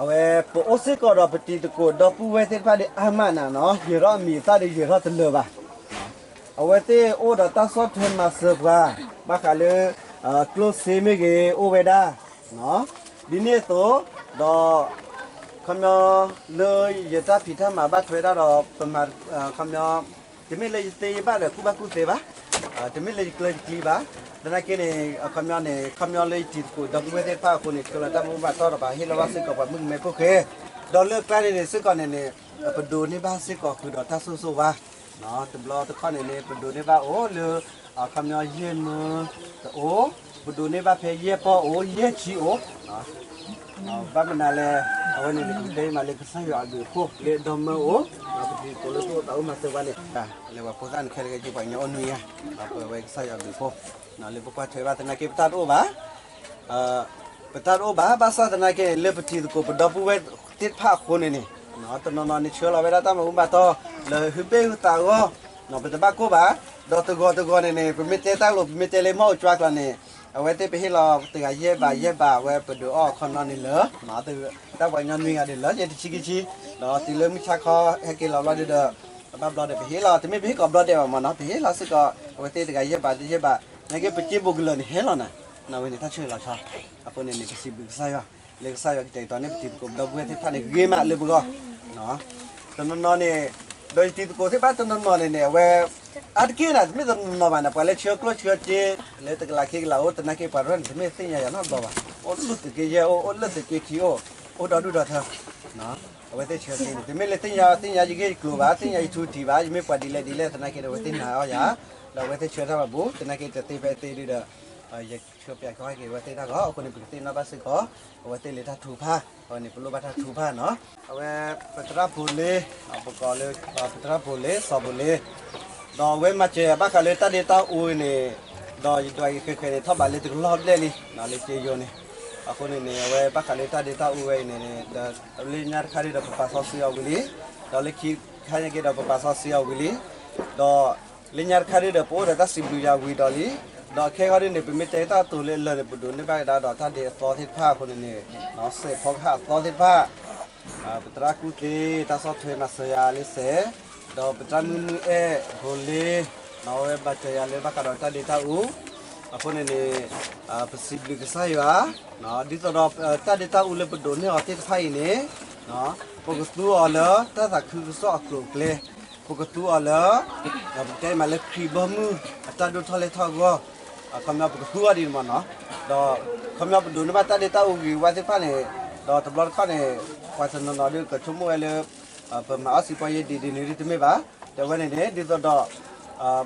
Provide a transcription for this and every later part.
အဝဲပအိၣ်စ့ၢ်ကီးဒီးပတံၤသကိးဒီပုၢ်ဝဲၢ်သ့ၣ်တဖၣ်ဒီးအါမးနၤနီၤ, ယဲၤထီၣ်အမံၤအသၣ်ဒီးယဲၤထီၣ်တလၢာ်ဘၣ်. အဝဲသ့ၣ်အိၣ်ဒီးတၢ်ဆီၣ်ထွဲမၤစၢၤပှၤ ဘၣ်ဃးလၢ ကျိၣ်စ့မ့ၢ်ဂ့ၤ အိၣ်ဝဲဒၣ် ဒ်န့ၣ်အသိး ဒီး ခီပညီ လၢယတၢ်ဖံးတၢ်မၤဘၣ်ထွဲဒၣ်ဒီး ပမၤ ခီပညီ တမ့ၢ်လၢယသ့ယဘၣ်ဒီးကူၣ်ဘၣ်ကူၣ်သ့ဘၣ်, တမ့ၢ်လၢယကျၢယကျံဘၣ်, သနာ်က့န့ၣ် အခီပညီန့ၣ် ခီပညီလၢယတံၤသကိးဒီပုၢ်ဝဲၢ်သ့ၣ်တဖၣ်အဃိန့ၣ် ဆှၢလီၤတၢ်မုၢ်ဘၣ်တီၢ်ဒီးပှၤဟ့ၣ်လီၤဘၣ်စ့ၢ်ကီးပှၤမုၣ်ကမဲဖိဃဲ, ဒီးလၢကျါန့ၣ်န့ၣ်စ့ၢ်ကီးန့ၣ်န့ၣ် ပဒိးန့ၢ်ဘၣ်စ့ၢ်ကီးဃုာ်ဒီးတၢ်ဆိၣ်ဂ့ၤဆိၣ်ဝါ တဘျီတခီၣ်န့ၣ်န့ၣ် ပဒိးန့ၢ်ဘၣ်အိၣ်လၢ အခီပညီယဲၢ်မၢတအိၣ်, ပဒိးန့ၢ်ဘၣ်ဖဲယဲၢ်ပီၢ်အိၣ် ယဲၢ်ဆံအိၣ် ဘၣ်မနုၤလဲၣ်, အဝဲန့ၣ်န့ၣ် ပကတဲမးလၢကစၢ်ယွၤအဘျုးအဖှိၣ်လၢဒီမၢအိၣ်, ပတံၤသကိးလၢသူၣ်အိၣ်သးအိၣ်မၤစၢၤဝဲန့ၣ်, လၢပှၤဖိသၣ်န့ၣ်ခဲလၢာ်ကဲပှၤကညီအိၣ်နွံယါ, ပဝဲကစၢ်ယွၤအဘျုးအဖှိၣ်, လၢပကွၢ်ထွဲဘၣ်သနာ်က့ပတၢ်တအိၣ်ဘၣ် ပတၢ်တအိၣ်ဘၣ် ဘၣ်ဆၣ်သနာ်က့န့ၣ် လၢပတံၤသကိးပဒီပုၢ်ဝဲၢ်သ့ၣ်တဖၣ်အဃိန့ၣ်န့ၣ်, တနီၤနီၤန့ၣ်ဆှၢလီၤဝဲဒၣ်တၢ်မၤဘူၣ်မၤတီၢ် လၢဟုဘ့ၣ်ဟုသးအဂီၢ်, ပတဘၣ်ကိၢ်ဘၣ်, ဒီးတဂီၤတဂီၤန့ၣ်န့ၣ် ပမ့ၢ်တဲတၢ်လိၤ ပမ့ၢ်တဲလၢမီၢ်အိၣ်ကၠွါကျီၤန့ၣ်, အဝဲသ့ၣ်ပဟ့ၣ်လီၤတဂၤယဲၢ်ဘးယဲၢ်ဘး အဝဲပဒုးအီၣ်အခီပညီန့ၣ်လၢ တၢ်ပှၤကညီနွံဂၤဒ်လၢညါတဆံခံဆံ, ဒီးတုၤလၢမုၢ်ဆါခီဟဲက့ၤလီၤဘျီဒ်ဒီး, ဘၣ်ဘျီဒီးပဟ့ၣ်လီၤ တမ့ၢ်ပဟ့ၣ်ကိးဘျီဒဲးဘၣ်မ့ၢ်နီၤ ပဟ့ၣ်လီၤစ့ၢ်ကီး အဝဲသ့ၣ်တဂၤယဲၢ်ဘးယဲၢ်ဘး, သနာ်က့ပစ့ဘိးကလၢာ်န့ၣ်ဟဲလီၤနၤ, ဝဲန့ၣ်တၢ်ဆၢဂ့ၤလီၤဆီ, အဃိန့ၣ်န့ၣ် ပစံးဘျုးကစၢ်ယွၤ, လၢကစၢ်ယွၤကတဲာ်ကတီၤန့ၢ်ပတံၤသကိးပဒီပုၢ်ဝဲၢ်သ့ၣ်တဖၣ်န့ၣ် ဂ့ၤမးလၢပဂီၢ် တနီၤနီၤန့ၣ်, ဒီးယတံၤသကိးသ့ၣ်တဖၣ်တနီၤနီၤန့ၣ်န့ၣ် အဝဲ အါတက့ၢ်နၤ တမ့ၢ်တနီၤနီၤဘၣ်န့ၣ် ပှၤလၢဆှၢကျိၣ်ဆှၢစ့ လၢတကလးခံကလးအိၣ် သနာ်က့ပှၤတဖၣ်န့ၣ် တမ့ၢ်သ့ၣ်ညါယၤနီတဘျီဘၣ်, အိၣ်လၢသုးက့ယဲၢ်အိၣ် အိၣ်လၢသုးက့ခံအိၣ်, အိၣ်ဒီဒူၣ်ဒီထၢ, အဝဲသ့ၣ်ဆှၢစ့န့ၣ် တမ့ၢ်လၢသ့ၣ်ညါ သ့ၣ်ညါယဂ့ၢ်ယကျိၤဘၣ် သ့ၣ်ညါယထူတံၢ်ဘၣ် ယမ့ၢ်ပှၤဒ်လဲၣ်ဒ်လဲၣ် သနာ်က့ဒီး အဝဲသ့ၣ်နာ်အီၤယၤ, ဒီးအဝဲသ့ၣ်ဆှၢတၢ်ဘၣ်ဘူး သနာ်က့တသ့ဖဲသ့ဒ်ဒီး ယဆှၢပျးကီၢ်ဟဲက့ၤအဝဲသ့ၣ်တၢ်ဂီၤ အဃိန့ၣ် ပကသ့ၣ်နီၣ်ဘၣ်စ့ၢ်ကီး, အဝဲသ့ၣ်လၢတၢ်ထုကဖၣ်, အဝဲန့ၣ် ပလိၣ်ဘၣ်တၢ်ထုကဖၣ်နီၤ, အဝဲ ပသရၣ်ဖိလ့, ပကိးလၢ ပသရၣ်ဖိလ့ စီၤဖိလ့, ဒီးအဝဲမၤစၢၤယၤဘၣ်ဃးလၢတၢ်ဒ့တၢ်အူန့ၣ်, ဒီးယဒွးက့ၤဃဲၤဃဲၤန့ၣ် ထီၣ်ဘးလၢတကလီၢ်ဘျဲၣ်လံ, လၢက့ယိၤန့ၣ်, အဃိန့ၣ်န့ၣ် အဝဲဘၣ်ဃးလၢတၢ်ဒ့တၢ်အူဝဲအံၤန့ၣ်, ဒီးလၢညါတခါဒ်ဒီးပပာ်စီဆှံအီၤဝံၤလံ, ဒီးလၢခံခါညါက့ဒီးပပာ်စီဆှံအီၤဝံၤလံ, ဒီး လၢညါတခါဒ်ဒီး ပအိၣ်ဒီးတၢ်စံးဘျုးယွၤဝံၤဒီးလံ, ဒီးခဲဂီၤဒ်န့ၣ် ပမ့ၢ်တဲတၢ်တိၤလၢအလၢာ်န့ၣ် ပဒိးန့ၢ်ဘၣ်ကဒါဒီးတၢ်ဒ့အသီသ့ၣ်တဖၣ်အဃိန့ၣ်န့ၣ်, စဲးဖီကဟၣ်အသီသ့ၣ်တဖၣ်, ပသရၣ်ကူၣ်သ့ တၢ်ဆီၣ်ထွဲမၤစၢၤယၤလၢစဲး, ဒီးပသရၣ်မုၢ်မုၢ်အဲၣ် ဖိလ့, အဝဲဘၣ်စၢၤယၤလၢဘၣ်ဃးဒီးတၢ်ဒ့တၢ်အူ, အဃိန့ၣ်န့ၣ်, ပစံးဘျုးကစၢ်ယွၤ, ဒ်သိးဒီးတၢ်ဒ့တၢ်အူလၢပဒိးန့ၢ်အီၤသ့ၣ်တဖၣ်အံၤန့ၣ်, ပကသူအီၤလၢတၢ်သးခုကစီၣ်အကျိၤအကျဲ, ပကသူအီၤလၢ ပကတဲမးလၢခရံာ်ဘီမုၢ်အတၢ်ဒိၣ်ထီၣ်လဲၢ်ထီၣ်အဂီၢ်, အခီပညီပကသူအီၤဒ်န့ၣ်မ့ၢ်နီၤ, ဒီးခီပညီပဒိးန့ၢ်ဘၣ်တၢ်ဒ့တၢ်အူဂ့ၤဝဲသ့ၣ်တဖၣ်န့ၣ်, ဒီးတဘျီတခီၣ်န့ၣ်, ပှၤတနီၤနီၤဒ်ကဆိကမိၣ်ဝဲလၢ ပမၤအီၣ်စံးပီယဲဒ်ဒ်န့ၣ်ဒ်တမ့ၢ်ဘၣ်, တဲဝဲန့ၣ်န့ၣ် ဒ်သိးဒီး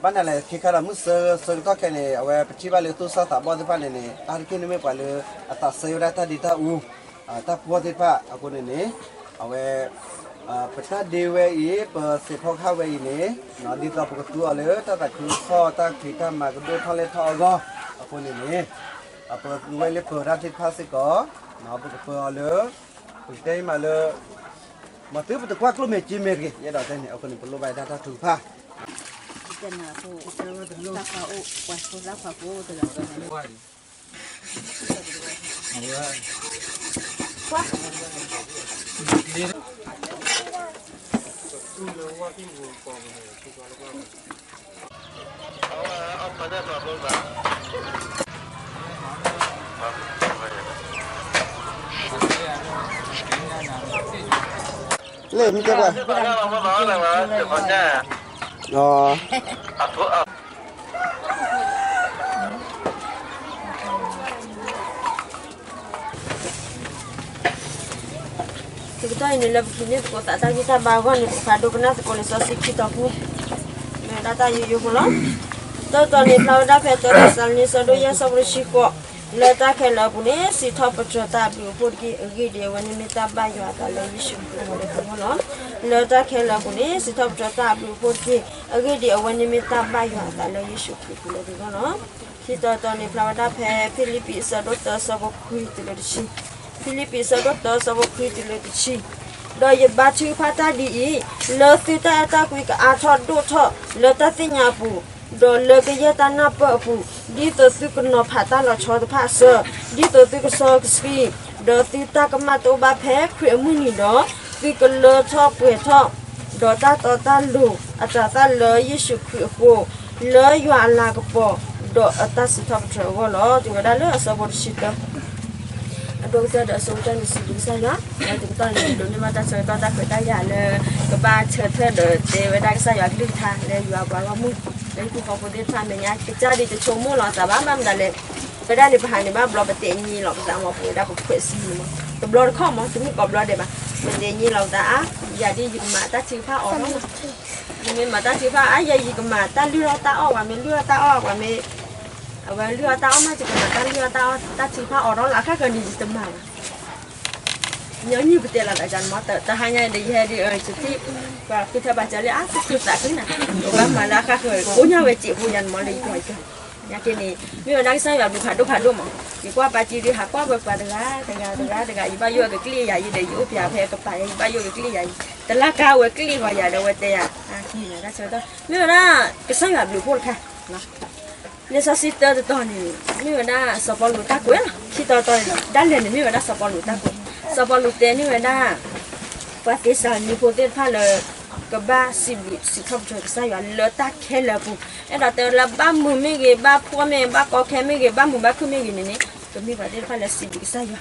ဘၣ်နၤလဲၣ် ခဲခါဒီးမုၢ်ဆၢဆၢကတီၢ်ခဲအံၤန့ၣ် အဝဲပထံၣ်ဘၣ်လၢသူၣ်စၢ်သးဘီၣ်သ့ၣ်တဖၣ်န့ၣ်န့ၣ် အါတက့ၢ်န့ၣ်မ့ၢ်ပှၤလၢအသးစဲဝဲဒၣ်တၢ်ဒ့တၢ်အူ တၢ်ဖှီၣ်သ့ၣ်တဖၣ်အဃိန့ၣ်န့ၣ်, အဝဲ ပတၢ်ဒ့ဝဲအံၤ ပစဲးဖီကဟၣ်ဝဲအံၤန့ၣ်, ဒ်သိးပကသူအီၤလၢတၢ်သးခုကစီၣ် တၢ်ဖံးတၢ်မၤကဒိၣ်ထီၣ်လဲၢ်ထီၣ်အဂီၢ်, အဃိန့ၣ်န့ၣ်, ပသူဝဲလၢပၢၤတၢ်သ့ၣ်တဖၣ်စ့ၢ်ကီး, ပကပၢၤအီၤလၢ ပကတဲမးလၢ မ့ၢ်သုပတကွၢ်ကျိၣ်မဲာ်စ့မဲာ်တဂ့ၤ ယအဲၣ်ဒိးတဲန့ၣ် အဃိန့ၣ် ပလိၣ်ဘၣ်တၢ်တၢ်ထုကဖၣ် လၢမ့ၢ်တဲဘၣ် တကတီၢ်အံၤန့ၣ် လၢပကဟံးန့ၢ်သကိးသးတၢ်ဂံၢ်တၢ်ဘါအဂီၢ်န့ၣ် ပကဖးဒိကနၣ်သကိးလံာ်စီဆှံခံတီၤဖိ မ့ၢ်ဝဲဒၣ်တၢ်ယိယိဖိလီၤ. တၢ်တတီၤန့ၣ် ဖျါဝဲဒၣ်ဖဲတၢသ့းစၤလနံ အဆၢဒိၣ်ယဲၢ် အဆၢဖိတဆံဃိး, လၢတၢ်ခဲလၢာ်အပူၤန့ၣ် စံးထီၣ်ပတြၢၤတၢ်အဘျုးအဖှိၣ်တက့ၢ်. အဂ့ၢ်ဒ်အံၤ, အဝဲန့ၣ်မ့ၢ်တၢ်ဘၣ်ယွၤအသးလၢယ့ၣ်ၡူးခရံာ်အပူၤလၢသုဂီၢ်လီၤ. လၢတၢ်ခဲလၢာ်အပူၤန့ၣ် စံးထီၣ်ပတြၢၤတၢ်အဘျုးအဖှိၣ်တက့ၢ်. အဂ့ၢ်ဒ်အံၤ, အဝဲန့ၣ်မ့ၢ်တၢ်ဘၣ်ယွၤအသးလၢယ့ၣ်ၡူးခရံာ်အပူၤလၢသုဂီၢ်လီၤ. ခံတီၤတတီၤန့ၣ် ဖျါဝဲဒၣ်ဖဲဖံလံးပံး အဆၢဒိၣ်သၢ အဆၢဖိခွံတုၤလၢတဆံ, ဖံလံးပံး အဆၢဒိၣ်သၢ အဆၢဖိခွံတုၤလၢတဆံ, ဒီးယဘါထုကဖၣ်တၢ်ဒ်အံၤ, လၢသုတၢ်အဲၣ်တၢ်ကွံကအါထီၣ်ဒိၣ်ထီၣ်လၢတၢ်သ့ၣ်ညါအပူၤ, ဒီးလၢကယဲၢ်တၢ်နၢ်ပၢၢ်အပူၤ, ဒ်သိးသုကနီၤဖးတၢ်လီၤဆီတဖၣ်အဆၢ, ဒ်သိးသုကစီကဆှံ, ဒီးသုတၢ်ကမၣ်တအိၣ်ဘၣ်ဖဲခရံာ်အမုၢ်နံၤဒီး, သုကလၢထီၣ်ပှဲၤထီၣ်, ဒီးတၢ်တီတၢ်လိၤအတၤသၣ်လၢယ့ၣ်ၡူးခရံာ်အဃိ, လၢယွၤအလၤကပီၤ, ဒီးအတၢ်စံးထီၣ်ပတြၢၤအဂီၢ်လီၤ. တဲဝဲဒၣ်လၢအဆၢဖိတဆံတၢ အဒိကတၢၢ်ဒီးအဆိကတၢၢ်န့ၣ် စံးဘျုးကစၢ်ယွၤ, ဒီးတကတီၢ်န့ၣ် ဒိးန့ၢ်ဘၣ်တၢ်ဆၢကတီၢ်တၢ်ခွဲးတၢ်ယာ်လၢ ကဘၣ်ဆၢထၢၣ်ဒီးတဲဝဲဒၣ်ကစၢ်ယွၤအကလုၢ်ကထါလၢယွၤပှၤဂီၢ်မုၢ်, လၢဟံၣ်ဖိဃီဖိသ့ၣ်တဖၣ်အမဲာ်ညါ ကစၢ်ဒ်တဆိကမိၣ်လီၤအသးဘၣ် ဘၣ်မတၤလဲၣ်, ဝဲဒၣ်န့ၣ် ပဟးန့ၣ်ဘၣ်ဘျီပတဲာ်ညံလီၤပသးမး ပဝဲဒၣ်ပခွဲးစံန့ၣ်မး, တဘျီတခီၣ်မး တမ့ၢ်ကိးဘျီဒဲးဘၣ်, ပတဲာ်ညံလီၤပသးအါ, ယၤဒ်ယကမၤတၢ်ထုကဖၣ်အီၤထီၣ်မး, ယမ့ၢ်မၤတၢ်ထုကဖၣ်အါ ယၤယကမၤတၢ်လုၢ်ထီၣ်တၢ်အီၣ် ပှၤမ့ၢ်လုၢ်ထီၣ်တၢ်အီၣ် ပှၤမ့ၢ် အဝဲလုၢ်အီၣ်တၢ်အီၣ်မး ယကမၤတၢ်လုၢ်အီၣ်တၢ်အီၣ် တၢ်ထုကဖၣ်အီၤထီၣ်လီၤ အခါဃၢၤန့ၣ် ယတမၤဘၣ်. ညီနုၢ်ပတဲလီၤသးယၤန့ၣ်မး တဟါညါဒီး ယဟဲဒ်အံၤ ယထံၣ် ပှၤဃုထၢပှၤစၢၤလၢအါ သူၣ်ခုသးခုန့ၣ် ပဘၣ်မၤလၢအခါဃၢၤ ကိးညါဝဲစံးဖိယၤန့ၣ်မး လၢယကီၢ်ယကီၢ်, နာ်က့န့ၣ် မ့ၢ်ဝဲဒၣ်ကစၢ်ယွၤဘျုးဖးဒိၣ်ဖးဒိၣ်မး, ယကွၢ်ပာ်စံဒုးဟးကွၢ်ဝဲပှၤတဂၤ တဂၤတဂၤတဂၤ ယဘၣ်ယိၣ်အကကျ့ၣ်ယၤအံၤဒီး ယအိၣ်ပၠးဖဲအကပၤယၤ ယဘၣ်ယိၣ်အကကျ့ၣ်ယၤအံၤ တလၢ်ကါဝဲကျ့ၣ်ဂီၤယၤဒီး ဝဲတဲယၤ မ့ၢ်ဝဲဒၣ် ကစၢ်ယွၤဘျုးဖှိၣ်တခါ လံာ်စီဆှံတၢတတီၤန့ၣ် မ့ၢ်ဝဲဒၣ်စီၤပီလူးတၢ်ကွဲးလီၤ. ခံတီၤတတီၤန့ၣ် ဒၣ်လဲာ်န့ၣ် မ့ၢ်ဝဲဒၣ်စီၤပီလူးတၢ်ကွဲး, စီၤပီလူးတဲန့ၢ်ဝဲဒၣ် ပှၤသ့းစၤလနံဖိသ့ၣ်တဖၣ်လၢ ကဘၣ်စံးဘျုးစံးထီၣ်ပတြၢၤကစၢ်ယွၤလၢတၢ်ခဲလၢာ်အပူၤ, အဲၣ်ဒိးတဲလၢဘၣ်မုာ်မ့ၢ်ဂ့ၤ ဘၣ်ဖှီၣ်မ့ၢ်ဂ့ၤ ဘၣ်ကီခဲမ့ၢ်ဂ့ၤ ဘၣ်မုာ်ဘၣ်ခုၣ်မ့ၢ်ဂ့ၤန့ၣ်န့ၣ် ကမ့ၢ်ပှၤသ့ၣ်တဖၣ်လၢစံးဘျုးကစၢ်ယွၤ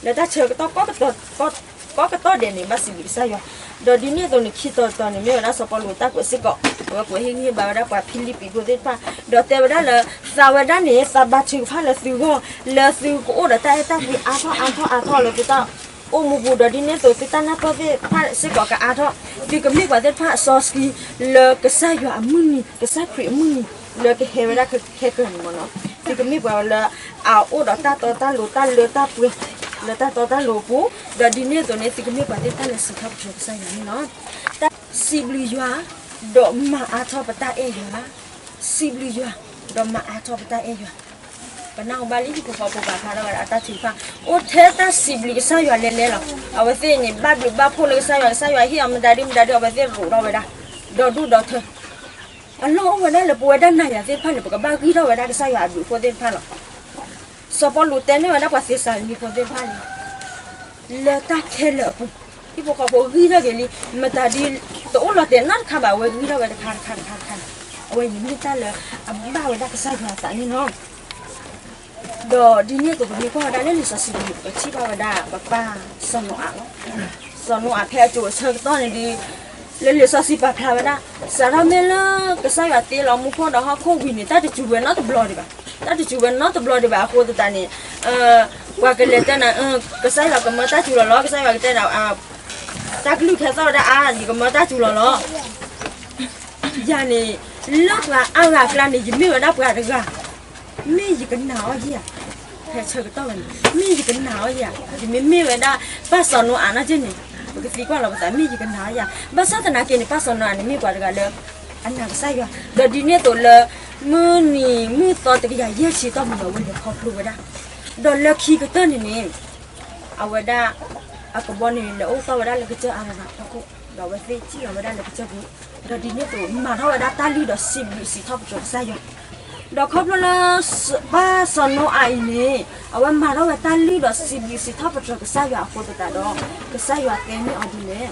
လၢတၢ်ဆၢကတီၢ် ကိးကတီၢ်ဒဲးန့ၣ် ဘၣ်စံးဘျုးကစၢ်ယွၤ, ဒီးဒ်န့ၣ်အသိးန့ၣ် ခံတီၤတတီၤန့ၣ် မ့ၢ်ဝဲဒၣ်စီၤပီလူးတၢ်ကွဲးစ့ၢ်ကီး, အဝဲကွဲးဟ့ၣ်ဂံၢ်ဟ့ၣ်ဘါဝဲဒၣ်ပှၤဖံလံးပံးဖိသ့ၣ်တဖၣ်, ဒီးတဲဝဲဒၣ်လၢ သးဝဲဒၣ်န့ၣ် သးဘါထုကဖၣ်လၢသုဂီၢ်, လၢသုကအိၣ်ဒီးတၢ်အဲၣ်တၢ်ကွံအါထီၣ်အါထီၣ်အါထီၣ်လၢသုတၢ်အိၣ်မူပူၤ, ဒီးဒ်န့ၣ်အသိးသုတၢ်နၢ်ပၢၢ်သ့ၣ်တဖၣ်စ့ၢ်ကီးကအါထီၣ်, သုကမ့ၢ်ပှၤသ့ၣ်တဖၣ်အစီဆှံ လၢကစၢ်ယွၤအမုၢ်နံၤ ကစၢ်ခရံာ်အမုၢ်နံၤ လၢကဟဲဝဲဒၣ်ခဲကၢန့ၣ်မ့ၢ်နီၤ, သုကမ့ၢ်ပှၤလၢ အအိၣ်ဒီးတၢ်တီတၢ်လိၤ တၢ်လၢတၢ်ပှဲၤ လၢတၢ်တီတၢ်လိၤအပူၤ, ဒီးဒ်န့ၣ်အသိးန့ၣ် သုကမ့ၢ်ပှၤသ့ၣ်တဖၣ်လၢစံးထီၣ်ပတြၢၤကစၢ်ယွၤန့ၣ်လီၤ. တၢ်စံးဘျုးယွၤ ဒီးမၤအါထီၣ်ပတၢ်အဲၣ်ယွၤ, စံးဘျုးယွၤ ဒီးမၤအါထီၣ်ပတၢ်အဲၣ်ယွၤ, ပနၢ်ဟူဘၣ်လံဟံၣ်ဖိဃီဖိပာ်ဖျါထီၣ်ဝဲဒၣ်အတၢ်ထုကဖၣ်, အိၣ်ထဲတၢ်စံးဘျုးကစၢ်ယွၤလဲၤလဲၤလီၤ, အဝဲသ့ၣ်န့ၣ် ဘၣ်ဘျုးဘၣ်ဖှိၣ်လၢကစၢ်ယွၤ, ကစၢ်ယွၤဟ့ၣ်အီၤမတၤဒုမတၤဒု အဝဲသ့ၣ်ရိးထီၣ်ဝဲဒၣ်, ဒီးဒူၣ်ဒီးထၢ အလီၢ်အိၣ်ဝဲဒၣ်လၢပဝဲဒၣ်နၤယၤသ့ၣ်တဖၣ်န့ၣ် ပကဘၣ်ဂံၢ်ထီၣ်ဝဲဒၣ်ကစၢ်ယွၤအဘျုးအဖှိၣ်သ့ၣ်တဖၣ်လီၤ. စီၤပီလူးတဲန့ၢ်ဝဲဒၣ်ပှၤသ့းစၤလနံဖိသ့ၣ်တဖၣ်န့ၣ် လၢတၢ်ခဲလၢာ်အပူၤ, ဟံၣ်ဖိဃီဖိဂံၢ်ထီၣ်က့ၤလံ, မတၤဒ် တအိၣ်လီၤတဲာ်နီတခါဘၣ် အဝဲဂံၢ်ထီၣ်ဝဲတခါတခါတခါတခါန့ၣ်, အဝဲအံၤန့ၣ်မ့ၢ်တၢ်လၢအဘၣ်ဝဲဒၣ်ကစၢ်ယွၤအသးန့ၣ်လီၤ. ဒီးဒ်န့ၣ်အသိးပမ့ၢ်ကွၢ်ဝဲဒၣ်လၢလံာ်စီဆှံပူၤ ပထံၣ်ဘၣ်ဝဲဒၣ်ပပၢ်စီၤနိအၤလီၤ. စီၤနိအၤဖဲအစိၤအဆၢကတီၢ်န့ၣ်ဒီး လၢလံာ်စီဆှံပာ်ဖျါဝဲဒၣ် စးထီၣ်မ့ၢ်လၢကစၢ်ယွၤတ့လီၤမူခိၣ်ဒီးဟီၣ်ခိၣ်ဝံၤန့ၣ် တၢ်တစူၤဝဲနီတဘျီဒံးဘၣ်, တၢ်တစူၤဝဲနီတဘျီဒံးဘၣ်အဃိသတးန့ၣ် ပှၤကလဲၤတဲနၤ ကစၢ်ယွၤကမၢတၢ်စူၤလီၤလီၤ, ကစၢ်ယွၤကတဲနၤ တၢ်ကလုၢ်ခဲသီၣ်ဝဲဒၣ်အါ ယကမၢတၢ်စူၤလီၤလီၤ. ယၤန့ၣ် လၢပှၤအါဂၤအကျါန့ၣ် ယမ့ၢ်ဝဲဒၣ်ပှၤတဂၤ မ့ၢ်ယကနာ်အီၤဧါ, ဖဲဆၢကတီၢ်ဝဲန့ၣ် မ့ၢ်ယကနာ်အီၤဧါ, ယမ့ၢ်မ့ၢ်ဝဲဒၣ်ပၢ်စီၤနိအၤနီၢ်က့န့ၣ် ပကသံကွၢ်လီၤပသး မ့ၢ်ယကနာ်အီၤဧါ, ဘၣ်ဆၣ်သနာ်က့န့ၣ် ပၢ်စီၤနိအၤန့ၣ် မ့ၢ်ပှၤတဂၤလၢ အနာ်ကစၢ်ယွၤ, ဒီးဒ်န့ၣ်အသိးလၢ မုၢ်နံၤမုၢ်သီတကယၤယဲၢ်ဆံတီၢ်မုၢ်ဒီး အဝဲလဲၤခီဖျိဝဲဒၣ်, ဒီးလၢခံကတၢၢ်န့ၣ်န့ၣ် အဝဲဒၣ် အကဘီန့ၣ် လဲၤအိၣ်သီၣ်ဝဲဒၣ်လၢကစၢၢ်အၤရရးဖီခိၣ်, ဒီးအဝဲသ့ၣ်ထံၣ်လီၤဝဲဒၣ်လၢကစၢၢ်ပူၤ, ဒီးဒ်န့ၣ်အသိး မၤထီၣ်ဝဲဒၣ်တၢ်လုၢ်ဒီးစံးဘျုးစံးထီၣ်ပတြၢၤကစၢ်ယွၤ, ဒီးခီဖျိလၢ ပၢ်စီၤနိအၤအံၤန့ၣ် အဝဲမၤထီၣ်ဝဲတၢ်လုၢ်ဒီးစံးဘျုးစံးထီၣ်ပတြၢၤကစၢ်ယွၤအဃိသတးဒီး ကစၢ်ယွၤတဲန့ၢ်အီၤဒ်လဲၣ်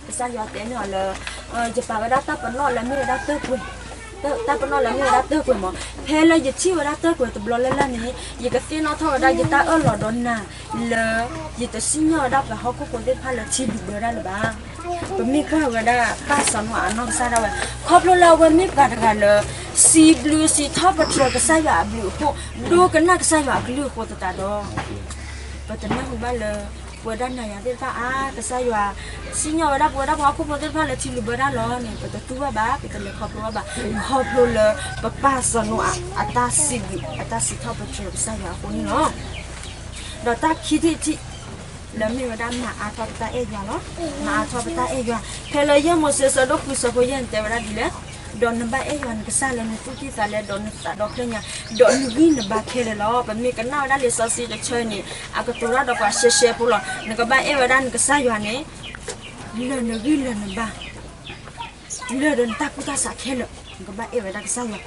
ကစၢ်ယွၤတဲန့ၢ်အီၤလၢ ယပာ်ဝဲဒၣ်တၢ်ပနီၣ်လၢမ့ၢ်ဝဲဒၣ်တၢၢ်ကွဲၤ, တၢ်ပနီၣ်လၢမ့ၢ်ဝဲဒၣ်တၢၢ်ကွဲၤမး, ဖဲလၢယထံၣ်ဝဲဒၣ်တၢၢ်ကွဲၤတဘျီလၢ်လၢ်န့ၣ် ယကသ့ၣ်နီၣ်ထီၣ်ဝဲဒၣ်ယတၢ်အၢၣ်လီၤဒီးနၤ လၢ ယတစံၣ်ညီၣ်ဝဲဒၣ်ပှၤဟီၣ်ခိၣ်ဖိသ့ၣ်တဖၣ်လၢထံလုာ်ဘၢတၢ်လၢၤဘၣ်. ပမ့ၢ်ကွၢ်ဝဲဒၣ်ပၢ်စီၤနိအၤအနီၢ်ကစၢ်ဒၣ်ဝဲ ခီဖျိလၢအဝဲမ့ၢ်ပှၤတဂၤလၢ စံးဘျုးစံးထီၣ်ပတြၢၤကစၢ်ယွၤအဘျုးအဖှိၣ် ဒိကနၣ်ကစၢ်ယွၤအကလုၢ်အဃိသတးဒီး ပတနၢ်ဟူဘၣ်လၢ ပဝဲဒၣ်နၤယၤသ့ၣ်တဖၣ်အါ ကစၢ်ယွၤ စံၣ်ညီၣ်ဝဲဒၣ်ပဝဲဒၣ်ပှၤဟီၣ်ခိၣ်ဖိသ့ၣ်တဖၣ်လၢထံလုာ်ဘၢတၢ်လီၤန့ၣ် ပတတူၢ်ဘၣ်ဘၣ် ပတလဲၤခီဖျိဘၣ်ဘၣ်. ခီဖျိလၢပပၢ်စီၤနိအၤအတၢ်စံးဘျုး အတၢ်စံးထီၣ်ပတြၢၤကစၢ်ယွၤအဃိန့ၣ်လီၤ. ဒီးတၢ်ခံထံၣ်တထံၣ် လၢမ့ၢ်ဝဲဒၣ်မၤအါထီၣ်ပတၢ်အဲၣ်ယွၤလီၤ. မၤအါထီၣ်ပတၢ်အဲၣ်ယွၤ ဖဲလၢယဲၢ်မိၤၡ့ဆၢဒိၣ်ဃုဆၢဖိယဲၢ်န့ၣ်တဲဝဲဒၣ်ဒ်လဲၣ်, ဒီးနဘၣ်အဲၣ်ယွၤနကစၢ်လၢနသူၣ်ကံၢ်သးလဲ ဒီးနသးဒီဖျၢၣ်ညါ ဒီးနဂံၢ်နဘါခဲလၢာ်လီၤ. ပမ့ၢ်ကနၣ်ဝဲဒၣ်လံာ်စီဆှံတဆၢန့ၣ် အကတိၤတၢ်ဒီးပှၤရှဲရှဲဖိလီၤ. နကဘၣ်အဲၣ်ဝဲဒၣ်နကစၢ်ယွၤန့ၣ် လၢနဂံၢ်လၢနဘါ လၢဒီးနတၢ်ကူၣ်တၢ်ဆးခဲလၢာ် နကဘၣ်အဲၣ်ဝဲဒၣ်ကစၢ်ယွၤ.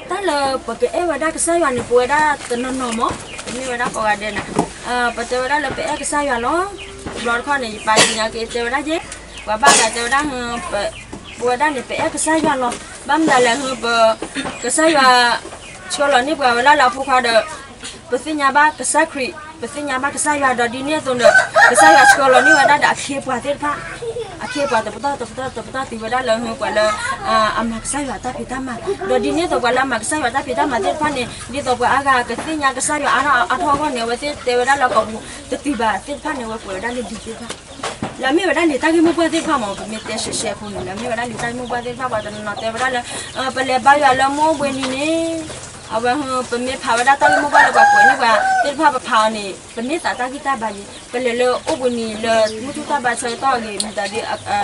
တၢ်လၢပကအဲၣ်ဝဲဒၣ်ကစၢ်ယွၤန့ၣ် ပဝဲဒၣ်တနီၤနီၤမး ပမ့ၢ်ဝဲဒၣ်ကိးဂၤဒဲးန့ၣ် ပတဲဝဲဒၣ်လၢပအဲၣ်ကစၢ်ယွၤလီၤ. တဘျီတခီၣ်န့ၣ် ယပာ်သ့ၣ်ညါက့ၤတဲဝဲဒၣ်ယဲ, ပှၤဘၣ်သးတဲဝဲဒၣ်, ပဝဲဒၣ်န့ၣ် ပအဲၣ်ကစၢ်ယွၤလီၤ. ဘၣ်မနုၤလဲၣ်, ပ, ကစၢ်ယွၤ ဆှၢလီၤန့ၢ်ပှၤဝဲဒၣ်လၢအဖိခွါဒီး ပသ့ၣ်ညါဘၣ်ကစၢ်ခရံာ်, ပသ့ၣ်ညါဘၣ်ကစၢ်ယွၤ ဒီးဒ်န့ၣ်အသိးဒီး ကစၢ်ယွၤဆှၢလီၤန့ၢ်ဝဲဒၣ်ဒီးအခ့အပှၤသ့ၣ်တဖၣ်, အခ့အပှၤတပတီၢ်တပတီၢ်တပတီၢ်တုၤဝဲဒၣ်လၢပှၤလၢ အမၤကစၢ်ယွၤတၢ်ဖံးတၢ်မၤ, ဒီးဒ်န့ၣ်အသိးပှၤလၢအမၤကစၢ်ယွၤတၢ်ဖံးတၢ်မၤသ့ၣ်တဖၣ်န့ၣ် ဒ်သိးပှၤအါဂၤကသ့ၣ်ညါကစၢ်ယွၤအါထီၣ်အါထီၣ်အဂီၢ်န့ၣ် အဝဲသ့ၣ်တဲဝဲဒၣ်လၢကီၢ်ပူၤ တတုၤဘၣ်သ့ၣ်တဖၣ်န့ၣ် အဝဲကွဲးဝဲဒၣ်လၢဒ်သ့ၣ်တဖၣ် လၢအမ့ၢ်ဝဲဒၣ်လံာ်တၢ်ဂ့ၢ်မိၢ်ပှၢ်သ့ၣ်တဖၣ်မ့ၢ် ပမ့ၢ်တဲရှဲရှဲအဃိန့ၣ် လၢအမ့ၢ်ဝဲဒၣ်လံာ်တၢ်ဂ့ၢ်မိၢ်ပှၢ်သ့ၣ်တဖၣ် ပှၤတနီၤနီၤတဲဝဲဒၣ်လၢ ပလဲၤဘါယွၤလၢမုၢ်အိၣ်ဘှံးနံၤန့ၣ် အဝဲ ပမ့ၢ်ဖးဝဲဒၣ်တၢ်ဂ့ၢ်မိၢ်ပှၢ်လၢပှၤကွဲးန့ၢ်ပှၤသ့ၣ်တဖၣ် ပဖးအီၤန့ၣ် ပန့ၢ်သးတၢ်ဂံၢ်တၢ်ဘါယဲ, ပလဲၤလၢအိၣ်ဘှံးနံၤလၢမုၢ်ထူၣ်တၢ်ဘါဆၢကတီၢ်အဂ့ၤ မတၤဒ်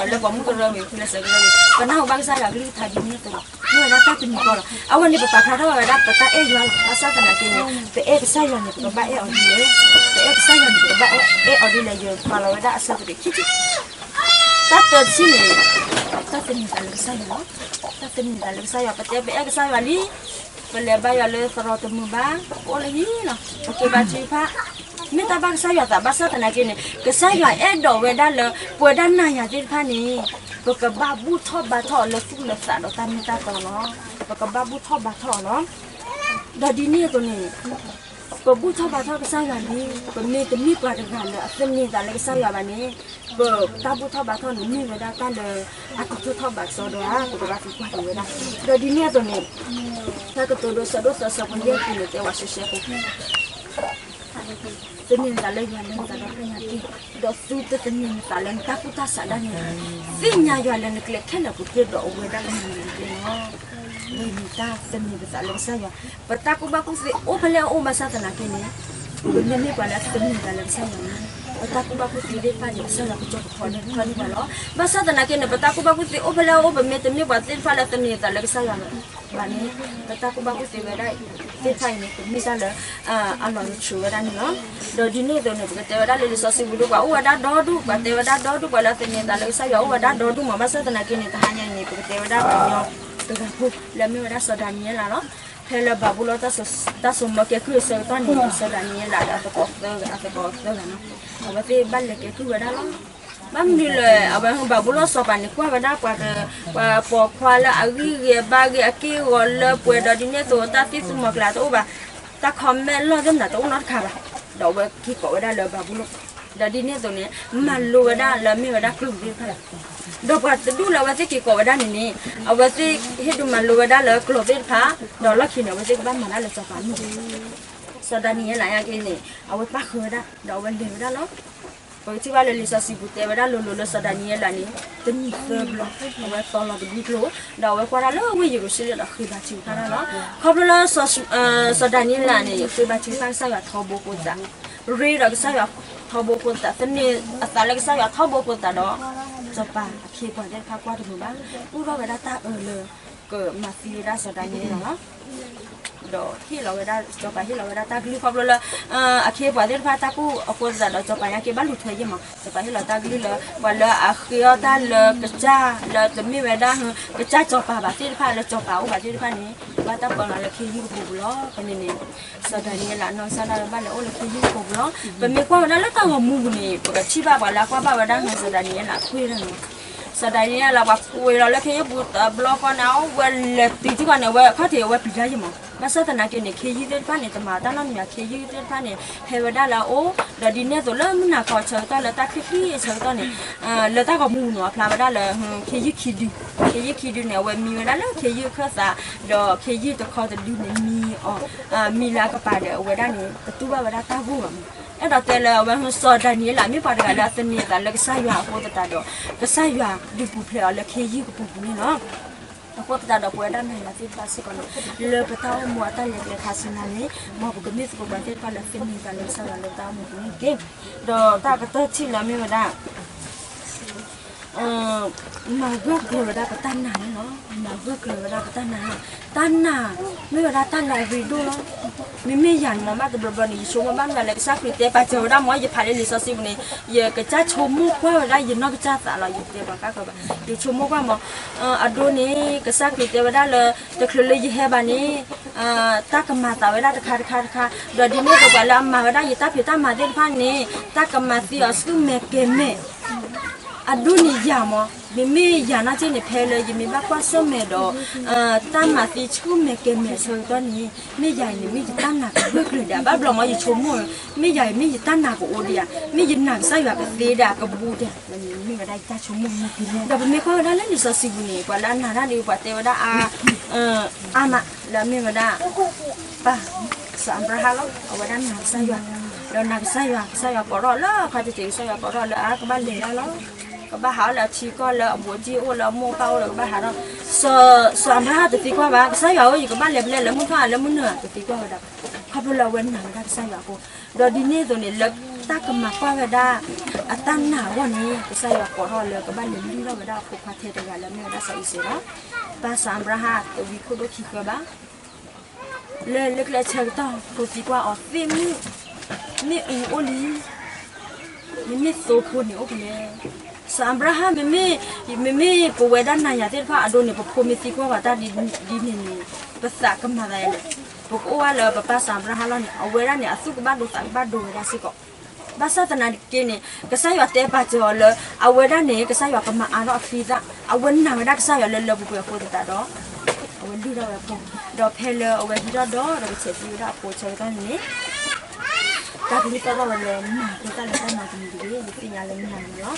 လၢပှၤမုၢ်ကရၢဂ့ၤ ဖုလၢစၢၤကရၢဂ့ၤ ပနၢ်ဟူဘၣ်ကစၢ်ယွၤကလုၢ်ကထါဒ်န့ၣ်အသိးလီၤ. မ့ၢ်ဝဲဒၣ်တၢ်တမံၤဃီလီၤ. အဝဲန့ၣ်ပပာ်ဖျါထီၣ်ဝဲဒၣ်ပတၢ်အဲၣ်ယွၤလီၤ. ဘၣ်ဆၣ်သနာ်က့န့ၣ် ပအဲၣ်ကစၢ်ယွၤန့ၣ် ပကဘၣ်အဲၣ်အီၤဒ်လဲၣ်, ပအဲၣ်ကစၢ်ယွၤန့ၣ် ပကဘၣ်အဲၣ်အီၤဒ်လဲၣ် ယပာ်လီၤဝဲဒၣ်အဆၢကတီၢ်ခံထံၣ် တၢ်တၢတထံၣ်န့ၣ် တၢ်သန့ၤသးလၢကစၢ်ယွၤလီၤ. တၢ်သန့ၤသးလၢကစၢ်ယွၤ ပတဲပအဲၣ်ကစၢ်ယွၤလံ, ပလဲၤဘါယွၤလၢသရိာ်တမုာ်ဘၣ်, ပအိၣ်လၢဟံၣ်လီၤ, ပဃ့ဘါထုကဖၣ်, မ့ၢ်တၢ်ဘၣ်ကစၢ်ယွၤသး ဘၣ်ဆၣ်သနာ်က့န့ၣ် ကစၢ်ယွၤအဲၣ်ဒိးဝဲဒၣ်လၢ ပဝဲဒၣ်နၤယၤသ့ၣ်တဖၣ်န့ၣ် ပကဘၣ်ဘူၣ်ထီၣ်ဘါထီၣ်အီၤလၢသူၣ်လၢသးဒီးတၢ်မ့ၢ်တၢ်တီလီၤ. ပကဘၣ်ဘူၣ်ထီၣ်ဘါထီၣ်အီၤလီၤ. ဒီးဒ်န့ၣ်အသိးန့ၣ် ပဘူၣ်ထီၣ်ဘါထီၣ်ကစၢ်ယွၤန့ၣ် ပမ့ၢ်တမ့ၢ်ပှၤတဂၤလၢအသန့ၤသးလၢကစၢ်ယွၤဘၣ်န့ၣ် ပတၢ်ဘူၣ်ထီၣ်ဘါထီၣ်န့ၣ် မ့ၢ်ဝဲဒၣ်တၢ်လၢအတထီၣ်ထီၣ်ဘးကစီဒီဧါ ပကဘၣ်သံကွၢ်က့ၤဝဲဒၣ်. ဒီးဒ်န့ၣ်အသိးန့ၣ် တၢ်ကတိၤဒိ ဆၢဒိၣ်သၢ ဆၢဖိယဲၢ်ပူၤန့ၣ် တဲဝဲရှဲရှဲဖိ သန့ၤနသးလၢယွၤ လၢနသးဒီဖျၢၣ်ညါတက့ၢ်. ဒီးသုတသန့ၤနသးလၢနတၢ်ကူၣ်တၢ်ဆးဒၣ်နဲ သ့ၣ်ညါယွၤလၢနကျဲခဲလၢာ်ပူၤတက့ၢ် ဒီးအဝဲဒၣ်ကမၤနၤတက့ၢ်လီၤ. ဝဲန့ၣ်တၢ်သန့ၤပသးလၢကစၢ်ယွၤ, ပတၢ်ကူၣ်ဘၣ်ကူၣ်သ့အိၣ်ဖဲလဲၣ်အိၣ် ဘၣ်ဆၣ်သနာ်က့န့ၣ် ပမ့မ့ၢ်ပှၤလၢအသန့ၤသးလၢကစၢ်ယွၤန့ၣ် ပတၢ်ကူၣ်ဘၣ်ကူၣ်သ့သ့ၣ်တဖၣ်န့ၣ် ကစၢ်ယွၤကကၠီကဖီထီၣ်န့ၢ်ပှၤလီၤ. ဘၣ်ဆၣ်သနာ်က့န့ၣ် ပတၢ်ကူၣ်ဘၣ်ကူၣ်သ့အိၣ်ဖဲလဲၣ်အိၣ် ပမ့ၢ်တမ့ၢ်ပှၤသ့ၣ်တဖၣ်လၢသန့ၤသးလၢကစၢ်ယွၤ ဘၣ်န့ၣ် ပတၢ်ကူၣ်ဘၣ်ကူၣ်သ့ဝဲဒၣ်သ့ၣ်တဖၣ်အံၤန့ၣ် ပမ့ၢ်တၢ်လၢ အလီၤနဆှၢဝဲဒၣ်န့ၣ်လီၤ. ဒီးဒ်န့ၣ်အသိးန့ၣ် ပကတဲဝဲဒၣ်လၢလံာ်စီဆှံပူၤဒိၣ်ပှၤအိၣ်ဝဲဒၣ်ဒီဒူၣ် ပှၤတဲဝဲဒၣ်ဒီဒူၣ် ပှၤလၢအသန့ၤသးလၢကစၢ်ယွၤအိၣ်ဝဲဒၣ်ဒီဒူၣ်မး ဘၣ်ဆၣ်သနာ်က့န့ၣ် တဟါညါအံၤန့ၣ် ပကတဲဝဲဒၣ်ပှၤညီတဂၤဖိ လၢအမ့ၢ်ဝဲဒၣ်စီၤဒၤနံးယ့လးလီၤ. ဖဲလၢဘၤဘူလိၣ်တၢ်စိၤမီၤကဲကုၢ်အဆၢကတီၢ်န့ၣ် စီၤဒၤနံးယ့လးဒီးအသကိးသၢဂၤ အသကိးသၢဂၤန့ၣ် အဝဲသ့ၣ်ဘၣ်လဲၤကဲကုၢ်ဝဲဒၣ်လီၤ. ဘၣ်မနုၤလဲၣ် အဝဲဘၤဘူလိၣ်စီၤပၤန့ၣ် ကွၢ်ဝဲဒၣ်ပှၤ ပှၤပိာ်ခွါလၢအဂံၢ်ဂဲၤဘါဂ့ၤအက့ၢ်အဂီၤလၢပှဲၤဒီးဒ်န့ၣ်အသိး တၢ်သံၣ်သူမီၤကျၢ်တအိၣ်ဘၣ်, တၢ်ခီမဲာ်လီၢ်သ့ၣ်မနၤတအိၣ်နီတခါဘၣ်, ဒီးအဝဲက့ၤကိးဝဲဒၣ်လၢဘၤဘူလိၣ်, ဒီးဒ်န့ၣ်အသိးန့ၣ် မၤလိဝဲဒၣ်လၢအမ့ၢ်ဝဲဒၣ်ကျိာ်သ့ၣ်တဖၣ် ဒီးပှၤတဒူၣ်လၢအဝဲသ့ၣ်က့ၤကိးဝဲဒၣ်န့ၣ်န့ၣ် အဝဲသ့ၣ်ဟ့ၣ်ဒုးမၤလိဝဲဒၣ်လၢကျိာ်သ့ၣ်တဖၣ်, ဒီးလီၢ်ခံန့ၣ် အဝဲသ့ၣ်ကဘၣ်မၤတၢ်လၢစီၤပၤအမုၢ် စီၤဒၤနံးယ့လးညါက့န့ၣ် အဝဲပၣ်ဃုာ်ဝဲဒၣ် ဒီးအဝဲလဲၤဝဲဒၣ်လီၤ. ပကထံၣ်ဘၣ်လၢလံာ်စီဆှံပူၤတဲဝဲဒၣ်လိၤလိၤလၢစီၤဒၤနံးယ့လးန့ၣ် တနံၤသၢဘျီ အဝဲတီလီၤတဘျုးကျိာ် ဒီးအဝဲကွၢ်တၢ်လၢဝ့ၢ်ယရူၤၡလ့ၣ်ဒီးဃ့ဘါထုကဖၣ်တၢ်လီၤ. ခီဖျိလၢ စီၤဒၤနံးယ့လးန့ၣ် ဃ့ဘါထုကဖၣ်ကစၢ်ယွၤထီဘိအဃိသတး, ရ့ဒီးကစၢ်ယွၤထီဘိအဃိသတး, သန့ၤအသးလၢကစၢ်ယွၤထီဘိအဃိသတးဒီး စီၤပၤအခ့အပှၤသ့ၣ်တဖၣ်ကွၢ်တမုာ်ဘၣ်, ကူၣ်ထီၣ်ဝဲဒၣ်တၢ်အၢလၢ ကမၤသံဝဲဒၣ်စီၤဒၤနံးယ့လးလီၤ. ဒီးဟ့ၣ်လီၤဝဲဒၣ် စီၤပၤဟ့ၣ်လီၤဝဲဒၣ်တၢ်ကလုၢ်ခီဖျိလၢ အခ့အပှၤသ့ၣ်တဖၣ်တၢ်ကူၣ်အဃိသတးဒီး စီၤပၤညါက့ဘၣ်လူၤထွဲယံာ်မး, စီၤပၤဟ့ၣ်လီၤတၢ်ကလုၢ်လၢ ပှၤလၢအဃ့အီၣ်တၢ်လၢကစၢ်လၢတမ့ၢ်ဝဲဒၣ် ကစၢ်စီၤပၤဘၣ်သ့ၣ်တဖၣ်လၢစီၤပၤအိၣ်ဘၣ်သ့ၣ်တဖၣ်န့ၣ် ဘၣ်တၢ်ပၢလီၤလၢခ့ယုၢ်ကပူၤပူၤလီၤ. ဖဲန့ၣ်န့ၣ် စီၤဒၤနံးယ့လးနီၢ်ကစၢ်ဒၣ်ဝဲဘၣ်လဲၤအိၣ်လၢခ့ယုၢ်ကပူၤပူၤလီၤ. ပမ့ၢ်ကွၢ်ဝဲဒၣ်လၢတၢ်ဂီၤမူပူၤန့ၣ် ပကထံၣ်ဘၣ်ပှၤလၢအကွၢ်ဘၣ်ဝဲဒၣ်စီၤဒၤနံးယ့လးအခွ့ၣ်န့ၣ်လီၤ. စီၤဒၤနံးယ့လးပှၤကွံာ်လီၤလၢခ့ယုၢ်ပူၤတဘျီဃီန့ၣ် အဝဲလဲၤတုၤထံကီၢ်န့ၣ် အဝဲခီၣ်ထံးအဝဲပျံၤတၢ်ယံာ်မး, ဘၣ်ဆၣ်သနာ်က့န့ၣ် ခ့ယုၢ်သ့ၣ်တဖၣ်န့ၣ် တမၤတၢ်နီတမံၤ ခ့ယုၢ်သ့ၣ်တဖၣ်န့ၣ် ဟဲဝဲဒၣ်လၢအအိၣ်, ဒီးဒ်န့ၣ်အသိးလၢမုၢ်နၤခီအဆၢကတီၢ်လၢတၢ်ချံၣ်ချံၣ်အဆၢကတီၢ်န့ၣ် လၢတၢ်ဂီၤမူပူၤန့ၣ် အဖျါဝဲဒၣ်လၢ ခ့ယုၢ်ခံဒု, ခ့ယုၢ်ခံဒုန့ၣ် အဝဲမံဝဲဒၣ်လၢခ့ယုၢ်အခၢၣ်သး ဒီးခ့ယုၢ်တခီတဒုန့ၣ်မံအီၤ, မံလၢအကပၤဒီးအဝဲဒၣ်န့ၣ် တတူၢ်ဘၣ်ဝဲဒၣ်တၢ်ဂိၢ်ဘၣ်မး. အဲၣ်ဒိးတဲလၢအဝဲစီၤဒၤနံးယ့လးမ့ၢ်ပှၤတဂၤလၢအသန့ၤအသးလၢကစၢ်ယွၤအဃိသတးဒီး ကစၢ်ယွၤဒုးပူၤဖျဲးအီၤလၢခ့ယုၢ်ကပူၤပူၤန့ၣ်လီၤ. အဃိသတးဒီးပဝဲဒၣ်နၤယၤသ့ၣ်တဖၣ်စ့ၢ်ကီးန့ၣ် လၢပတၢ်အိၣ်မူအတၢ်လဲၤကျဲခါဆူညါန့ၣ် မ်ပကမ့ၢ်သကိးပှၤသ့ၣ်တဖၣ်လၢသန့ၤသးလၢကစၢ်ယွၤလၢပတၢ်အိၣ်မူပူၤန့ၣ်တက့ၢ်. ဒီးတၢ်ကတၢၢ်ထံၣ်လၢမ့ၢ်ဝဲဒၣ် မၤဂၢၢ်ကျၢၤဝဲဒၣ်ပတၢ်နာ်န့ၣ်လီၤ. မၤဂၢၢ်ကျၢၤဝဲဒၣ်ပတၢ်နာ်န့ၣ်, တၢ်နာ်မ့ၢ်ဝဲဒၣ်တၢ်လၢအရ့ဒိၣ်လီၤ. မ့မ့ၢ်ယၤန့ၣ်မ့ၢ်ဘၣ်တဘျီဘျီန့ၣ် ယဆိကမိၣ်ဘၣ်မနုၤလဲၣ် ကစၢ်ခရံာ်တဲပာ်စၢၤဝဲဒၣ်မ့ၢ် ယဖးလၢလံာ်စီဆှံပူၤန့ၣ် ယကစၢ်ဆိကမိၣ်ကွၢ်ဝဲဒၣ် ယနီၢ်ကစၢ်သးလီၤ ယတဲပှၤကါကဘၣ် ယဆိကမိၣ်ကွၢ်မ့ၢ် အဒိန့ၣ် ကစၢ်ခရံာ်တဲဝဲဒၣ်လၢ တချုးလၢယဟဲဘၣ်န့ၣ် တၢ်ကမၤသးဝဲဒၣ်တခါတခါတခါ, ဒီးဒ်န့ၣ်အသိးပှၤလၢအမၤဝဲဒၣ်ယတၢ်ဖံးတၢ်မၤသ့ၣ်တဖၣ်န့ၣ် တၢ်ကမၤသံအီၤဆူမဲာ်ကဲၤမဲာ် အဒိန့ၣ်ယၤမ့ၢ် မ့မ့ၢ်ယၤနီၢ်က့န့ၣ် ဖဲလၢယမ့ၢ်ဘၣ်ကွၢ်ဆၢၣ်မဲာ်ဒီး တၢ်မၤသံဆူမဲာ်ကဲၤမဲာ်အဆၢကတီၢ်န့ၣ် မ့ၢ်ယၤအံၤန့ၣ် မ့ၢ်ယတၢ်နာ်ကဂၢၢ်ကျၢၤဒံး ဘၣ်ဘျီမ့ၢ်ယဆိကမိၣ် မ့ၢ်ယၤအံၤ မ့ၢ်ယတၢ်နာ်ကအိၣ်ဒံးဧါ, မ့ၢ်ယနာ်ကစၢ်ယွၤကသ့ဒံးကဘူးဒံး မ့ၢ်ဝဲဒၣ်ယတၢ်ဆိကမိၣ်မ့ၢ်ကလဲၣ်. ဒီးပမ့ၢ်ကွၢ်ဝဲဒၣ်လၢလံာ်စီဆှံပူၤန့ၣ် ပှၤလၢအနာ်တၢ်ဒ်ပှၤတဲဝဲဒၣ်အါ အါမး လၢအမ့ၢ်ဝဲဒၣ် ပၢ်စီၤအၤဘြၤဟၣ်လီၤ. အဝဲဒၣ်နာ်ကစၢ်ယွၤ ဒီးနာ်ကစၢ်ယွၤ ကစၢ်ယွၤကိးထီၣ်လၢအခါတက့ၢ် ကစၢ်ယွၤကိးထီၣ်လၢအါ ကဘၣ်လဲၤဒၣ်လီၤ. ကဘၣ်ဟးအီၣ်လၢအထံကီၢ်လၢအဘူးအတံၢ်အိၣ်လၢအမိၢ်အပၢ်အိၣ်လၢကဘၣ်ဟးထီၣ် စီၤအၤဘြၤဟၣ်တသံကွၢ်ဘၣ် ကစၢ်ယွၤဧၢ ယကဘၣ်လဲၤဖဲလဲၣ်လၢမုၢ်ထီၣ်ဧါ လၢမုၢ်နုာ်ဧါ တသံကွၢ်ဝဲဒၣ်ဘၣ်. ခီဖျိလၢအဝဲနာ်ဝဲဒၣ်ကစၢ်ယွၤအဃိ ဒီးဒ်န့ၣ်အသိးန့ၣ် လၢတၢ်ကမၤကွၢ်ဝဲဒၣ် အတၢ်နာ်အဂီၢ်န့ၣ် ကစၢ်ယွၤကိးထီၣ်လၢကဘၣ်လဲၤလုၢ်ထီၣ်ဝဲဒၣ်အဖိခွါထဲတဂၤလၢအမ့ၢ်ဝဲဒၣ်စီၤအံၤစဲးလီၤ. ပၢ်စီၤအၤဘြၤဟၣ်တဝံခိၣ်ဒိၣ်ခံဃၢဘၣ် လၢလၢကျဲဆၢကတီၢ် ဖိသံကွၢ်အီၤသ့ၣ်မုၣ် မ့ၣ်အူအိၣ်လံ မ့မ့ၢ်သိဖိန့ၣ်အိၣ်ဖဲလဲၣ်. စီၤအၤဘြၤဟၣ် မ့မ့ၢ် မ့မ့ၢ်ပဝဲဒၣ်နၤယၤသ့ၣ်တဖၣ်အဒိန့ၣ် ပဖိမ့ၢ်သံကွၢ်ဘၣ်တၢ်ဒ်န့ၣ်န့ၣ် ပသးကမၤသးလဲၣ်. ပကအိၣ်ဝဲလၢပပၢ်စီၤအၤဘြၤဟၣ်လီၤန့ၣ် အဝဲဒၣ်န့ၣ် အသူၣ်ကဘၣ်ဒိသးကဘၣ်ဒိဝဲဒၣ်စ့ၢ်ကီး ဘၣ်ဆၣ်သနာ်က့န့ၣ် ကစၢ်ယွၤတဲပာ်စၢၤအီၤလၢ အဝဲဒၣ်န့ၣ် ကစၢ်ယွၤကမၤအါထီၣ်အချံအသၣ် အဝဲနာ်ဝဲဒၣ်ကစၢ်ယွၤလၢလၢပှဲၤပှဲၤအဃိသတးဒီး အဝဲလုၢ်ထီၣ်ဝဲအဖိ ဒီးဖဲလၢအဝဲဟံးထီၣ်ဒီး ဒီးကဆဲးသံဝဲဒၣ်အဖိအဆၢကတီၢ်န့ၣ်န့ၣ် တၢ်ကလုၢ်သီၣ်ထီၣ်ဝဲလၢမၤဃုာ်တၢ်လၢတၢ်နာ်တမံၤတဂ့ၤ ယသ့ၣ်ညါလၢမနုၤန့ၣ်လီၤ.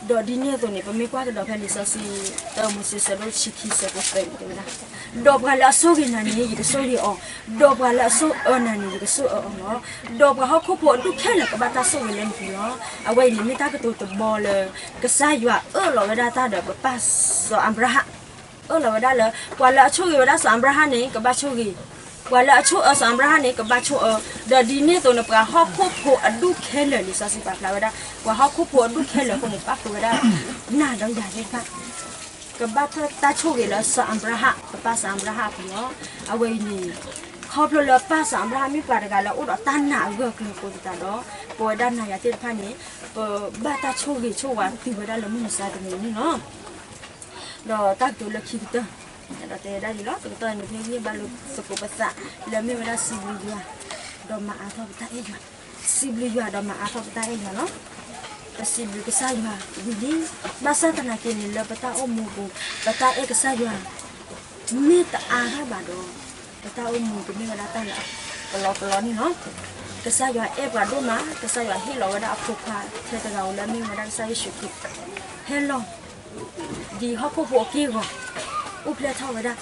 ဒီးဒ်န့ၣ်အသိးန့ၣ် ပမ့ၢ်ကွၢ်ကဒီးဖဲလံာ်စီဆှံ တၢမိၤၡ့ဆၢဒိၣ်တဆံခံဆၢဖိသၢန့ၣ်တဲဝဲဒၣ်, ဒီးပှၤလၢအဆိၣ်ဂ့ၤနၤန့ၣ် ယကဆိၣ်ဂ့ၤအီၤ, ဒီးပှၤလၢအဆိၣ်အၢနၤန့ၣ် ယကဆိၣ်အၢအီၤလီၤ. ဒီးပှၤဟီၣ်ခိၣ်ဖိအဒူၣ်ခဲလၢာ်ကဘၣ်တၢ်ဆိၣ်ဂ့ၤလၢနပူၤလီၤ. အဝဲအံၤန့ၣ်မ့ၢ်တၢ်ကတိၤတဘီလၢ ကစၢ်ယွၤအၢၣ်လီၤဝဲဒၣ်တၢ်ဒီးပပၢ်စီၤအၤဘြၤဟၣ် အၢၣ်လီၤဝဲဒၣ်လၢ ပှၤလၢအဆိၣ်ဂ့ၤဝဲဒၣ်စီၤအၤဘြၤဟၣ်န့ၣ် ကဘၣ်ဆိၣ်ဂ့ၤ, ပှၤလၢအဆိၣ်အၢစီၤအၤဘြၤဟၣ်န့ၣ် ကဘၣ်ဆိၣ်အၢ, ဒီးဒ်န့ၣ်အသိးန့ၣ် ပှၤဟီၣ်ခိၣ်ဖိအဒူၣ်ခဲလၢာ် လံာ်စီဆှံပာ်ဖျါဝဲဒၣ် ပှၤဟီၣ်ခိၣ်ဖိအဒူၣ်ခဲလၢာ်အဃိန့ၣ် ပၣ်ဃုာ်ဝဲဒၣ် နၤဒီးယၤသ့ၣ်တဖၣ် ကဘၣ်တၢ်ဆိၣ်ဂ့ၤလၢစီၤအၤဘြၤဟၣ် ပပၢ်စီၤအၤဘြၤဟၣ်အပူၤလီၤ. အဝဲအံၤန့ၣ် ခီဖျိလၢပၢ်စီၤအၤဘြၤဟၣ်မ့ၢ်ပှၤတဂၤလၢအအိၣ်ဒီးတၢ်နာ်အဂၢၢ်အကျၢၤအဃိသတးဒီး ပဝဲဒၣ်နၤယၤသ့ၣ်တဖၣ်န့ၣ် ပဘၣ်တၢ်ဆိၣ်ဂ့ၤဆိၣ်ဝါတုၤဝဲဒၣ်လၢမုၢ်မဆါတနံၤန့ၣ်လီၤ. ဒီးတၢ်ကတိၤလၢခံကတၢၢ် ဒီးတဲဝဲဒၣ်ဒ်လီၤ တကတီၢ်န့ၣ် ဖဲမ့ၢ်ဘၣ်လိာ်သကိးပသး လၢမ့ၢ်ဝဲဒၣ်စံးဘျုးယွၤ ဒီးမၤအါထီၣ်ပတၢ်အဲၣ်ယွၤ, စံးဘျုးယွၤဒီးမၤအါထီၣ်ပတၢ်အဲၣ်ယွၤလီၤ. ပစံးဘျုးကစၢ်ယွၤဝံၤလံ, ဘၣ်ဆၣ်သနာ်က့န့ၣ် လၢပတၢ်အိၣ်မူပူၤ ပတၢ်အဲၣ်ကစၢ်ယွၤ မ့ၢ်တအါထီၣ်ဘၣ်ဒီး ပတၢ်အိၣ်မူကမ့ၢ်ဝဲဒၣ်တၢ်လၢကလီကလီန့ၣ်လီၤ. ကစၢ်ယွၤအဲၣ်ပှၤဒိၣ်မး, ကစၢ်ယွၤဟ့ၣ်လီၤဝဲဒၣ်အဖိခွါထဲတဂၤဧိၤလၢအမ့ၢ်ဝဲဒၣ်ကစၢ်ယ့ၣ်ၡူးခရံာ် ဟဲလီၤ ဒ်ဟီၣ်ခိၣ်ဖိအက့ၢ်အဂီၤ အိၣ်ဖျဲၣ်ထီၣ်ဝဲဒၣ်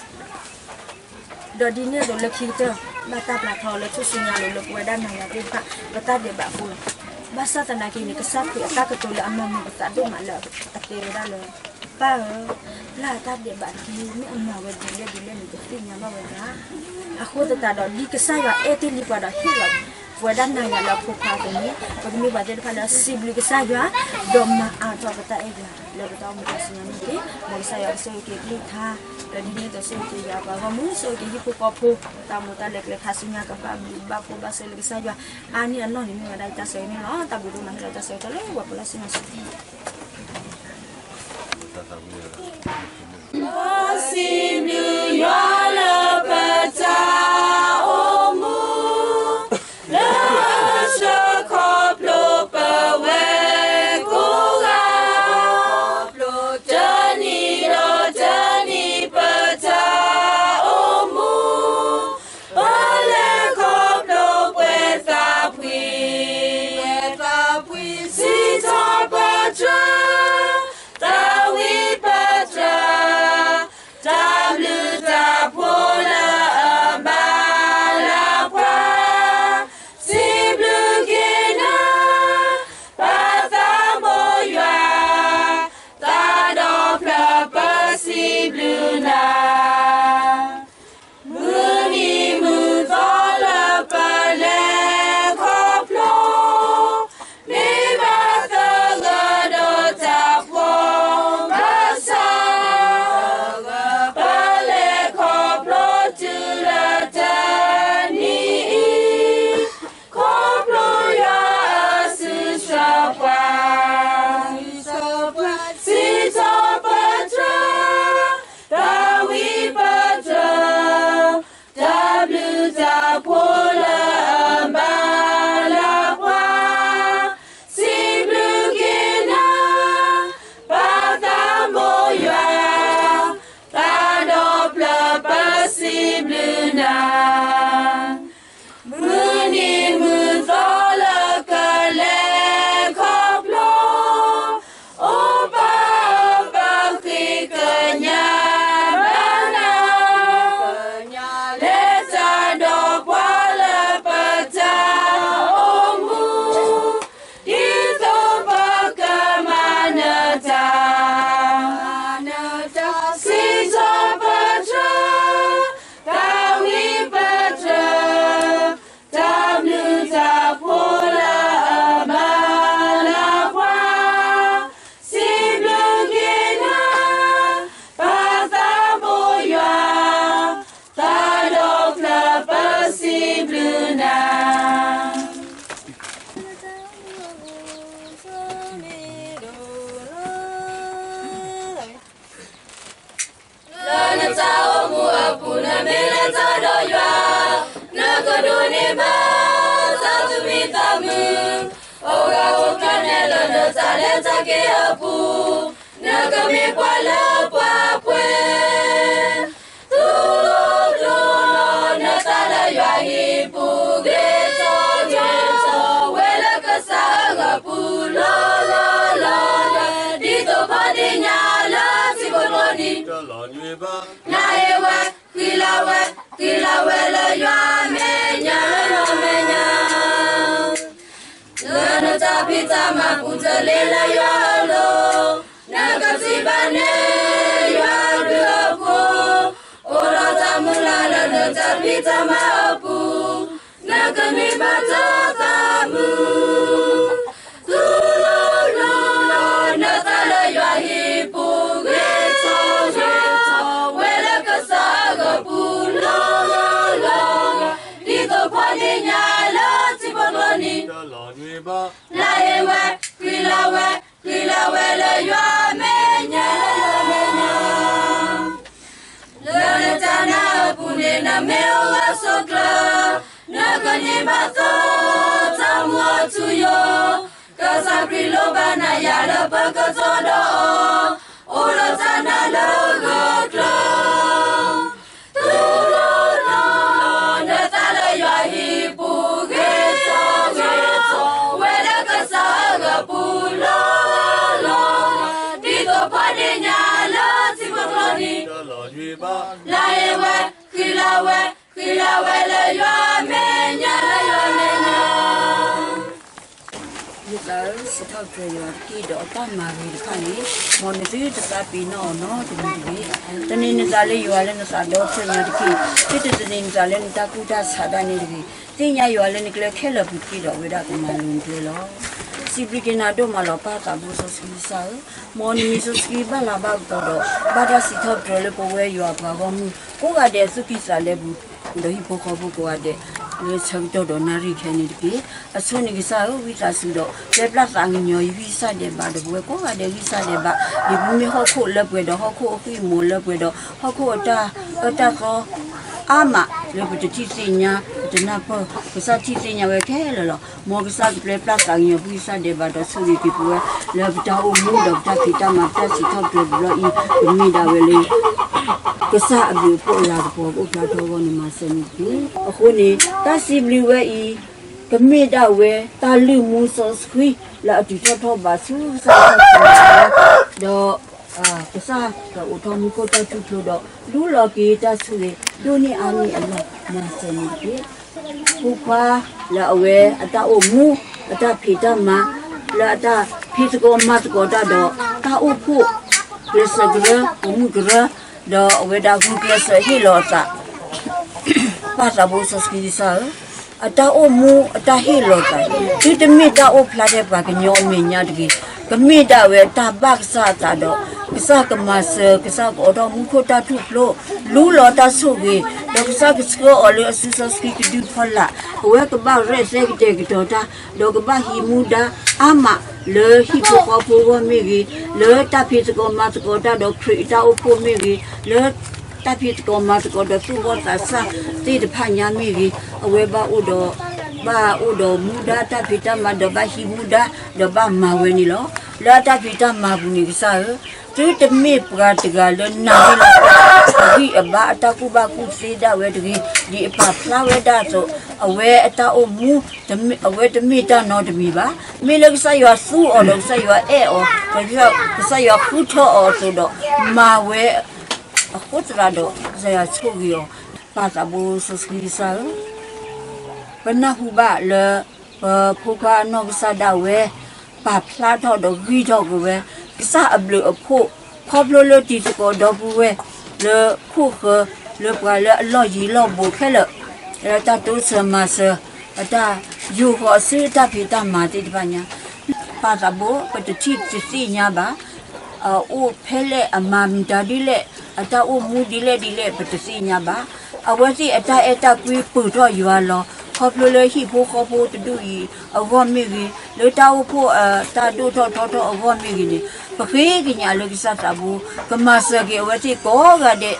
ဒီးဒ်န့ၣ်အသိးလၢခံကတၢၢ် ဘၣ်တၢ်ပျၢ်ထီလၢထူၣ်စုညါလိၤလၢပဝဲဒၣ်နၤယၤသ့ၣ်တဖၣ် ပတၢ်ဒဲးဘးအဃိလီၤ. ဘၣ်ဆၣ်သနာ်က့န့ၣ် ကစၢ်ခရံာ်အတၢ်ကတိၤလၢအမၤမုာ်ပသးဒိၣ်မးလၢအတဲဝဲဒၣ်လၢ ပၢ်ဧၢ, ပျၢ်အတၢ်ဒဲးဘးတက့ၢ် မ့ၢ်အမၤဝဲဒ်လဲၣ်ဒ်လဲၣ်န့ၣ် တသ့ၣ်ညါဘၣ်ဝဲဒၣ်. အဃိသတးဒီး ဒ်ကစၢ်ယွၤအဲၣ်တ့ၢ်လံပှၤဒီးဟ့ၣ်လီၤ ပဝဲဒၣ်နၤယၤလၢအဖိခွါအသိးန့ၣ် ပကမ့ၢ်ပှၤသ့ၣ်တဖၣ်လၢစံးဘျုးကစၢ်ယွၤ ဒီးမၤအါထီၣ်ပတၢ်အဲၣ်ယွၤ လၢပတၢ်အိၣ်မူပှၤစံၣ်ညီၣ်န့ၣ်တက့ၢ်. မ်ကစၢ်ယွၤကဆိၣ်ဂ့ၤက့ၤအကလုၢ်ကထါ ဒီးဒ်န့ၣ်အသိးဆိၣ်ဂ့ၤက့ၤယၤပှၤဂီၢ်မုၢ် ဆိၣ်ဂ့ၤက့ၤဟံၣ်ဖိဃီဖိ တၢ်အိၣ်မူတၢ်လဲၤကျဲခါဆူညါ ကဘၣ်ဘျုးဘၣ်ဖှိၣ်ဘၣ်ဆိၣ်ဂ့ၤလၢကစၢ်ယွၤ အါန့ၢ်အနီၢ်န့ၣ်မ့ၢ်ဝဲဒၣ်ယတၢ်ဆၢဂ့ၤန့ၣ်လီၤ. တၢ်ဘျုးဒိၣ်မး ဟ့ၣ်လီၤတၢ်ဆၢဂ့ၤတၢ်လၢပှၤလၢစံၣ်ညီၣ်ဆံ စံးဘျုးယွၤလၢပတၢ်အိၣ်မူ လၢအဆှၢခီဖျိပဝဲကိးဂၤ, တနံၤဒီးတနံၤပတၢ်အိၣ်မူ ပလဲၤခီဖျိပှဲၤသးဖှံ, ပှဲၤသးဖှံ စံးထီၣ်ပတြၢၤ တၢ်ဝံပတြၢၤ တၢ်ဘျုးတၢ် တၢ်ဒီးယွၤ, နကဒိးန့ၢ်ဘၣ်တၢ်သူၣ်မံသးမုာ်, အိၣ်ဂၢၢ်အိၣ်ကျၢၤနဲၣ်လီၤနတၢ်လဲၤတၢ်က့ၤအပူၤ, နကမ့ၢ်ပှၤလၢပှၤပှဲၤ တူၢ်လိာ်တူၢ်လိာ်နသးလၢယွၤဟံၣ်ပူၤ, ဂ့ၤထီၣ်ဂ့ၤထီၣ်ဝဲလၢကစၢ်အဂီၢ်ပူၤလီၤလီၤလီၤ, ဒ်သိးပှၤဒ့ၣ်ညါလၢထံဖိကျိနံၤ, နဟ့ၣ်ဝဲ, ဃံလၤဝဲ, ဃံလၤဝဲလၢယွၤမဲာ်ညါ, လၢယွၤမဲာ်ညါ. လၢနတၢ်ဖံးတၢ်မၤပူၤတလ့လၢယွၤအလိၤ, နကထံၣ်ဘၣ်န့ၢ်ယွၤအဘျုးအဖှိၣ်, အိၣ်ဒီးတၢ်မုၢ်လၢ်လၢနတၢ်ဖံးတၢ်မၤအပူၤ, နကန့ၢ်ဘၣ်တၢ်သးမုာ် တူၢ်လိာ်လိာ်လိာ်နသးလၢယွၤဟံၣ်ပူၤ, ဂ့ၤထီၣ်ဂ့ၤထီၣ်ဝဲလၢကစၢ်အဂီၢ်ပူၤလီၤလီၤလီၤ, ဒ်သိးပှၤဒ့ၣ်ညါလၢထံဖိကျိနံၤ, နဟ့ၣ်ဝဲ, ဃံလၤဝဲ, ဃံလၤဝဲလၢယွၤမဲာ်ညါ, လၢယွၤမဲာ်ညါ. လၢနတၢ်နာ်အပူၤန့ၣ် နမ့ၢ်အိၣ်ဂၢၢ်ဆိးကျၢၤ, နကန့ၢ်ဘၣ်သီတၢ်မူအထူအယိာ်, ကစၢ်ခရံာ်လိၣ်ဘၣ်နၤယၤလၢပကတီဒီးအီၤ, အိၣ်ဒီးတၢ်နာ်လၢဂၢၢ်ကျၢၤ, တူၢ်လိာ်လိာ်လိာ်နသးလၢယွၤဟံၣ်ပူၤ, ဂ့ၤထီၣ်ဂ့ၤထီၣ်ဝဲလၢကစၢ်အဂီၢ်ပူၤလီၤလီၤလီၤ, ဒ်သိးပှၤဒ့ၣ်ညါလၢထံဖိကျိနံၤ, နဟ့ၣ်ဝဲ, ဃံလၤဝဲ, ဃံလၤဝဲလၢယွၤမဲာ်ညါ, လၢယွၤမဲာ်ညါ. ယသးဧၢ, စံးထီၣ်ပတြၢၤယွၤတက့ၢ်, ဒီးအတၢ်မၤဂ့ၤတဖၣ်န့ၣ်, မ်နသုတသးပ့ၤနီၣ်အီၤနီတမံၤတဂ့ၤ. သန့ၤနသးလၢယွၤလၢနသးဒီဖျၢၣ်ညါတက့ၢ်, သုတသန့ၤနသးလၢနတၢ်ကူၣ်တၢ်ဆးဒၣ်န့ၣ်တဂ့ၤ. သ့ၣ်ညါယွၤလၢနကျဲခဲလၢာ်ပူၤတက့ၢ်, ဒီးအဝဲဒၣ်ကမၤလိၤနကျဲလီၤ. စံးဘျုးက့ၤနၤဒိၣ်မးလီၤ, ပၢ်သးဘိစီဆှံကစၢ်ဧၢ, မ်နမံၤစီဆှံဘၣ်လၤဘၣ်ကပီၤဒီး ဘၣ်တၢ်စံးထီၣ်ပတြၢၤလၢပဝဲယွၤအပှၤဂီၢ်မုၢ် ကိးဂၤဒဲးအသူၣ်ကံၢ်သးလဲပူၤ, ဒီးဟံၣ်ဖိဃီဖိကိးဂၤဒဲး လၢဆၢကတီၢ်ဒီးနၣ်ရံၣ်ခဲအံၤန့ၣ်တက့ၢ်. အဆိန့ၣ်ကစၢ်ဧၢ, ဝံသးစူၤဒီး ပျဲပျၢ်သးကညီၤယဂံၢ်စၢ်ဒဲးဘးဒီးပဝဲကိးဂၤဒဲးဂံၢ်စၢ်ဒဲးဘး, ဒ်ပမ့ၢ်ဟီၣ်ခိၣ်လၢပှဲၤဒီးဟီၣ်ခိၣ်အဃံအမူးလၢပှဲၤဒီး ဟီၣ်ခိၣ်အတၢ်အၢတၢ်သီ အါမးလၢပတထံၣ်သ့ၣ်ညါ ပတနၢ်ပၢၢ်, ကစၢ်ထံၣ်သ့ၣ်ညါဝဲခဲလၢာ်လီၤ. မ်ကစၢ်ကပျဲပျၢ်သးကညီၤပဂံၢ်စၢ်ဒဲးဘးဒီးဆိၣ်ဂ့ၤက့ၤပဝဲ လၢပတၢ်အိၣ်မူဒီးပတၢ်ဖံးတၢ်မၤ ပတၢ်စံးထီၣ်ပတြၢၤတဘျီအံၤ ကမ့ၢ်ဒၣ်ဝဲလၢ ကစၢ်အဘျုးအဖှိၣ်အလၤကပီၤကအိၣ်ဖျါထီၣ်အဂီၢ်န့ၣ် မၤစၢၤန့ၣ်တက့ၢ်. အဃိန့ၣ် တၢ်စံးဘျုးဝဲအံၤ ကမ့ၢ်ဒၣ်ဝဲတၢ်လုၢ်မူစီဆှံလၢအတုၤထီၣ်ထီၣ်ဘးဆူကစၢ်ခီၣ်ထံးန့ၣ်လီၤ. ဒီး ကစၢ်ကအိးထီၣ်မူခိၣ်တၢ်ထူၣ်ဖျိးဒီး လူလီၤက့ၤတၢ်ဆိၣ်ဂ့ၤဒိၣ်န့ၢ်အါန့ၢ်အလီၢ် မၤစၢၤန့ၣ်တက့ၢ်. ဖိခွါလၢအဝဲအတၢ်အိၣ်မူ အတၢ်ဖံးတၢ်မၤ လၢအတၢ်ဖံးသကိးမၤသကိးတၢ်ဒီး တၢ်အိၣ်ဖှိၣ် ကျဲးစၢးကရၢ ပိာ်မုၣ်ကရၢ ဒီးအဝဲဒၣ်ဂုာ်ကျဲးစၢးဟ့ၣ်လီၤအသး ပၢ်သးဘိစီဆှံကစၢ်ဧၢ, အတၢ်အိၣ်မူအတၢ်ဟ့ၣ်လီၤသး သုတမ့ၢ်တၢ်အိၣ်ဖျါထဲပှၤကညီအမဲာ်ညါတဂ့ၤ, ကမ့ၢ်ဒၣ်ဝဲတၢ်ဘၣ်ကစၢ်အသးဒီး ကစၢ်ကမၤစၢၤ ကစၢ်ကအိးထီၣ်မူခိၣ်တၢ်ထူၣ်ဖျိး လူလီၤတၢ်ဆိၣ်ဂ့ၤ ဒီးကစၢ်ကဆှၢအီၤလၢအစုစီဆှံကဒုဖီလာ် အဝဲကဘၣ်ရဲၣ်သဲကတဲာ်ကတီၤတၢ် ဒီးကဘၣ်ဟံးမူဒါအါမး လၢဟံၣ်ဖိဃီဖိအဂီၢ်မ့ၢ်ဂ့ၤ, လၢတၢ်ဖံးသကိးမၤသကိးတၢ်ဒီးခရံာ်အတၢ်အိၣ်ဖှိၣ်မ့ၢ်ဂ့ၤ, လၢတၢ်ဖံးသကိးမၤသကိးဒီးသူၣ်ဘီၣ်သးစၢ်သ့ၣ်တဖၣ်ညါမ့ၢ်ဂ့ၤ, အဝဲဘၣ်အိၣ်ဒီး ဘၣ်အိၣ်ဒီးမူဒါတၢ်ဖံးတၢ်မၤဒီးဘၣ်ဟံးမူဒါ ဒီးဘၣ်မၤဝဲန့ၣ်လီၤ. လၢအတၢ်ဖံးတၢ်မၤပူၤန့ၣ်ကစၢ်ဧၢ, သုတမ့ၢ်ပှၤတဂၤလၢနာ်န့ၢ်လီၤ အဂံၢ်အဘါအတၢ်ကူၣ်ဘၣ်ကူၣ်သ့ဒၣ်ဝဲတဂ့ၤ, ဒ်အပာ်ဖျါဝဲဒၣ်အသိး အဝဲအတၢ်အိၣ်မူ အဝဲတမ့ၢ်တၢ်နီတမံၤဘၣ်. မ့ၢ်လၢကစၢ်ယွၤသူအီၤဒီးကစၢ်ယွၤအဲၣ်အီၤ, ဒီးကစၢ်ယွၤဃုထၢအီၤအသိးဒီး မၤဝဲအဃိသတးဒီး ကစၢ်ယွၤဆိၣ်ဂ့ၤအီၤ. ပၢ်သးဘိစီဆှံကစၢ်ဧၢ, ပနၢ်ဟူဘၣ်လၢ ပဖိခွါအနီၢ်ကစၢ်ဒၣ်ဝဲ ပာ်ဖျါထီၣ်ဒီးဂံၢ်ထီၣ်က့ၤဝဲ ကစၢ်အဘျုးအဖှိၣ် ခီဖျိလၢတံၤသကိးဒီပုၢ်ဝဲၢ် လၢခိၣ်ဃၢၤ လၢပှၤလၢအလီၢ်ယံၤလီၢ်ဘူးခဲလၢာ် လၢတၢ်တိစၢၤမၤစၢၤ အတၢ်ယိာ်ဃီၤအစုအတၢ်ဖံးတၢ်မၤသ့ၣ်တဖၣ်ညါ ပၢ်သးဘိ ပတထံၣ်တသ့ၣ်ညါဘၣ် အအိၣ်ဖဲလဲၣ် အမၤမတၤဒ်လဲၣ် အတၢ်အိၣ်မူဒ်လဲၣ်ဒ်လဲၣ် ပတသ့ၣ်ညါဘၣ်. အဝဲသ့ၣ်အတၢ်အဲၣ်တၢ်ကွံပၢၢ်ထီၣ်ယွၤလီၤ. ခီဖျိလၢဟံၣ်ဖိဃီဖိတဒူၣ်အံၤအဂီၢ်မ့ၢ်ဂ့ၤ, လၢတၢ်အိၣ်ဖှိၣ်အတၢ်ဒိၣ်ထီၣ်ထီထီၣ်အဂီၢ်မ့ၢ်ဂ့ၤန့ၣ်, ပဃ့ကညးလၢကစၢ်သးဘိ ကမၤစၢၤက့ၤအဝဲသ့ၣ်ကိးဂၤဒဲး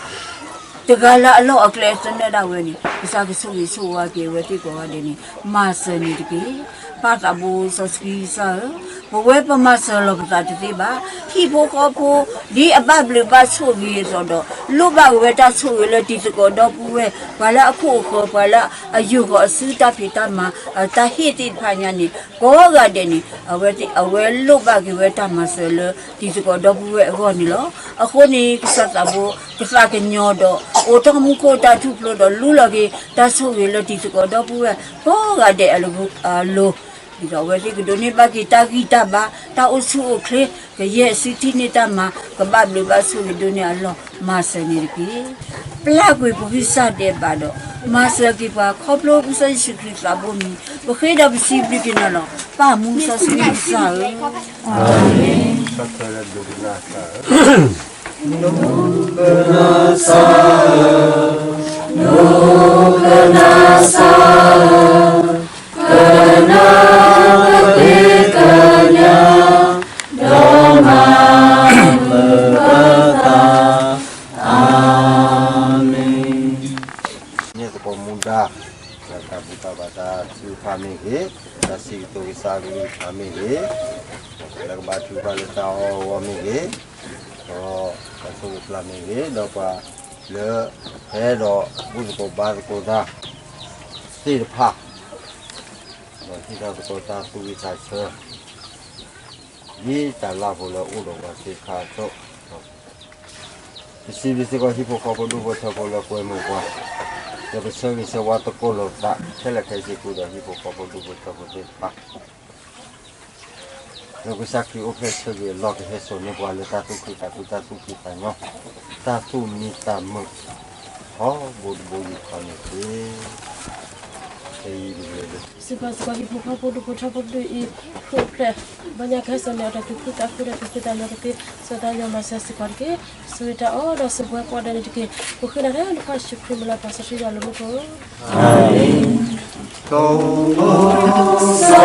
တဂၤလၢအလီၢ်အကျဲသနၢၣ်ဒၣ်ဝဲန့ၣ် ကစၢ်ကဆိၣ်ဂ့ၤဆိၣ်ဝါက့ၤအဝဲသ့ၣ်ကိးဂၤဒဲးန့ၣ် မၤစၢၤန့ၣ်တက့ၢ်. ပၢ်သးဘိစီဆှံကစၢ်ဧၢ, ပဝဲပမၤစၢၤလီၤပသးတသ့ဘၣ်. ဟံၣ်ဖိဃီဖိ ဒ်အဘၣ်ဘျုးဘၣ်ဆိၣ်ဂ့ၤအသိးဒီး လိၣ်ဘၣ်က့ၤဝဲတၢ်ဆိၣ်ဂ့ၤလၢတံၤသကိးဒီပုၢ်ဝဲၢ် ပှၤလၢအခိၣ်အဃၢၤ ပှၤလၢအယိၤဃီၤအစုတၢ်ဖံးတၢ်မၤ တၢ်ဟ့ၣ်သ့ၣ်တဖၣ်ညါန့ၣ် ကိးဂၤဒဲးန့ၣ် အဝဲသ့ၣ် အဝဲလိၣ်ဘၣ်က့ၤဝဲတၢ်မၤစၢၤလၢတံၤသကိးဒီပုၢ်ဝဲၢ်အဂီၢ်န့ၣ်လီၤ. အဃိန့ၣ် ကစၢ်သးဘိ ကသးကညီၤဒီး အိးထီၣ်မူခိၣ်တၢ်ထူၣ်ဖျိဒီး လူလီၤက့ၤတၢ်ဆိၣ်ဂ့ၤလၢတံၤသကိးဒီပုၢ်ဝဲၢ် ကိးဂၤဒဲးအလိၤ ဒ်သိးအဝဲသ့ၣ်ကဒိးန့ၢ်ဘၣ်က့ၤတၢ်ဂံၢ်တၢ်ဘါ တၢ်အိၣ်ဆူၣ်အိၣ်ချ့ ကယဲၢ်စုထံၣ်န့ၢ်တၢ်မၤ ကဘၣ်ဘျုးဘၣ်ဆိၣ်ဂ့ၤဒိၣ်န့ၢ်အလီၢ် မၤစၢၤန့ၣ်တက့ၢ်. ပျၢ်ကွံာ်ပဂံၢ်စၢ်ဒဲးဘးဒီး မၤစၢၤက့ၤပှၤ ခီဖျိကစၢ်ယ့ၣ်ၡူးခရံာ်သးဘိမံၤ ပဃ့ဒီးပစံးဘျုးက့ၤနၤလီၤ. ပၢ်မူစီဆှံကစၢ်ဧၢ ဒိကနၣ်စၢ်ဧၢ, ဒိကနၣ်စၢ်ဧၢ, ကနၣ်ပသ့ကညး, ဒီးမၤမုာ်ပသး, အၤမ့ၣ်. န့ၣ်သကိးမူဒါ, လၢတၢ်ဘူၣ်တၢ်ဘါတၢ်ထုကဖၣ်မ့ၢ်ဂ့ၤ, တၢ်စံးကတိၤကစၢ်ကလုၢ်ကထါမ့ၢ်ဂ့ၤ, လၢကဘၣ်ထုကဖၣ်လၢတၢ်အီၣ်အဂီၢ်မ့ၢ်ဂ့ၤ, ဒီးတၢ်ဆိၣ်ဂ့ၤပျၢ်မ့ၢ်ဂ့ၤ, ဒီးပှၤလၢ ဟဲဒီးဘူၣ်သကိးဘါသကိးတၢ်သ့ၣ်တဖၣ်, ဒီးဟ့ၣ်ထီၣ်သကိးတၢ်သူၣ်ဝံၣ်သးဆၢ ဒ်တၢ်လၢ်ဖိလၢအအိၣ်ဒီးပှၤသ့ၣ်တဖၣ်အသိး, ပစံးဘျုးစ့ၢ်ကီးဟံၣ်ဖိဃီဖိဒူၣ်ဖိထၢဖိလၢကွဲမုာ်ပှၤ, ဒီးပဆၢဂ့ၤဆၢဝါသကိးလိာ်သး ခဲလၢာ်ခဲဆ့ဃုာ်ဒီးဟံၣ်ဖိဃီဖိဒူၣ်ဖိထၢဖိသ့ၣ်တဖၣ် လၢကစၢ်ခရံာ်အိၣ်ဖျဲၣ်ဆၢဂ့ၤအလီၢ် ကဟဲစိာ်န့ၢ်ပှၤလၢတၢ်သူၣ်ခုသးခု တၢ်သူၣ်ဖှံသးညီ, တၢ်သူၣ်မံသးမုာ်, ထီဘိတဘိယူၢ်ခီန့ၣ်တက့ၢ်. စံးဘျုးစ့ၢ်ကီးဟံၣ်ဖိဃီဖိဒူၣ်ဖိထၢဖိတဖၣ်အံၤ ဃုာ်ဖျဲၣ် ဘီညါကဟဲစိာ်န့ၢ်အီၤ တၢ်သူၣ်ခုသးခုဒီးသူၣ်ဖှံသးညီတက့ၢ်. စီၤသးယွၤမၤစၢၤစ့ၢ်ကီးတက့ၢ်. ဆိၣ်ဂ့ၤတၢ်အီၣ်ဒီးစံးဘှဲကိးဂၤဒဲးန့ၣ်တက့ၢ်. ပဃ့နၤလၢနခွါယ့ၣ်ၡူးခရံာ်မံၤလၢပှၤစီဆှံယွၤလၢမူခိၣ် စီၤ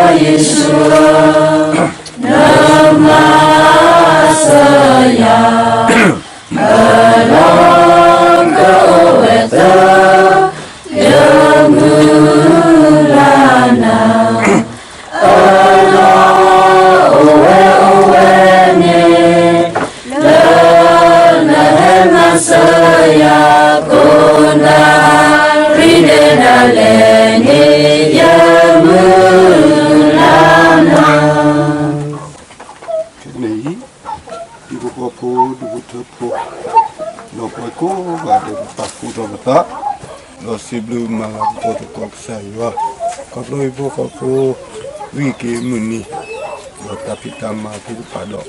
ယ့ၣ်ၡူးဧၢ, နမၤစၢၤယၤ, အလီၢ်ကအိၣ်ဝဲသၢ, ယမုၢ်လၢ်နၤ, အလီၢ်အိၣ်ဝဲအိၣ်ဝဲန့ၣ် လၢနဟဲမၤစၢၤယၤ ကိးနၣ်ရံၣ်ဒဲးဒၣ်လဲာ်န့ၣ် ယမုၢ်လၢ်နၤ. ခဲကနံၣ်အံၤ ဟံၣ်ဖိဃီဖိဒူၣ်ဖိထၢဖိ ဒီးပှၤကိးဂၤဒဲး ပပာ်ဖှိၣ်ထီၣ်ပသး ဒီးစံးဘျုးမၤလၤကပီၤသကိးကစၢ်ယွၤ ခီဖျိဟံၣ်ဖိဃီဖိ ဝံၢ်က့ၤမုၢ်နံၤ ဒီးတၢ်ဖံးတၢ်မၤသ့ၣ်တဖၣ်ဒီး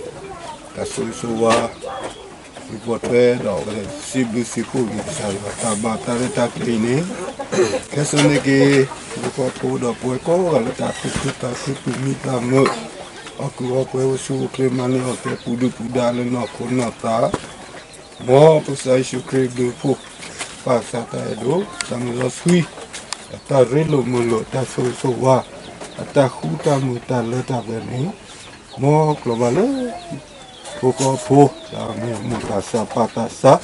တၢ်ဆိၣ်ဂ့ၤဆိၣ်ဝါ မ့ၢ်ပိာ်ထွဲဒီး အဝဲစံးဘျုးစံးဖှိၣ်က့ၤကစၢ်ယွၤ တၢ်ဘၣ်တၢ်ရဲၣ်တၢ်ကျဲၤအံၤန့ၣ် ခဲစိာ်န့ၢ်က့ၤ ဟံၣ်ဖိဃီဖိဒီးပဝဲကိးဂၤလၢတၢ်သူၣ်ခုသးခု သူၣ်မံသးမုာ် ဟီၣ်ကူၣ်ဟီၣ်ပှဲၤ အိၣ်ဆူၣ်အိၣ်ချ့ မၤန့ၢ်အီၣ်ကဲ ပူၤဒုၣ်ပူၤဒါလၢနီၢ်ခိနီၢ်သး မ်ကစၢ်ယ့ၣ်ၡူးခရံာ်ဘျုးဖှိၣ် ပၢ်ကစၢ်တၢ်အဲၣ်ဒိး တၢ်မုာ်စီဆှံ အတၢ်ရ့လိာ်မုာ်လိာ် အတၢ်ဆိၣ်ဂ့ၤဆိၣ်ဝါ အတၢ်ဃူတၢ်မုာ်တၢ်လၢတၢ်ပှဲၤန့ၣ် မ်ကျိၤဘၣ်လၢ ဖိဃီဖိ တၢ်မ့ၢ်မိၢ်သးစၢ်ပၢ်သးစၢ်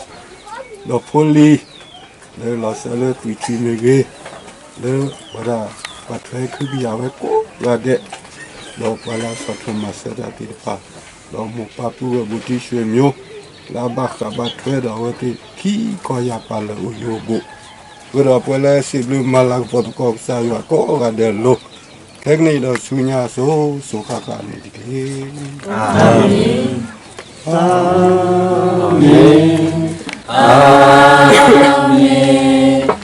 ဒီးဖိလံၤ လၢလီၤစၢၤလၢသွံၣ်ထံးမ့ၢ်ဂ့ၤ လၢပှၤဒၣ်ပှၤထွဲခုကယာ်ဝဲကိးဂၤဒဲး ဒီးပှၤလၢအဆီၣ်ထွဲမၤစၢၤတၢ်သ့ၣ်တဖၣ် ဒီးမိၢ်ပၢ်ပုၢ်ဝဲၢ်ဘူးတံၢ်ဆွေမျိုး လၢအဘၣ်ဃးဘၣ်ထွဲဒီးအဝဲသ့ၣ်ခံခီယၢ်ပၤလၢအိၣ်ယိာ်ဘိၣ် အဃိဒီးပဝဲလၢစံးဘျုးမၤလၤကပီၤသကိးကစၢ်ယွၤကိးဂၤဒဲးအလိၤ ခဲကနံၣ်အံၤဒီးဆူညါအစိၤစိၤဃၣ်ဃၣ်န့ၣ်တက့ၢ်. အၤမ့ၣ်, အၤမ့ၣ်, အၤမ့ၣ်. တၢ်ဘျုး ဟါလၢအ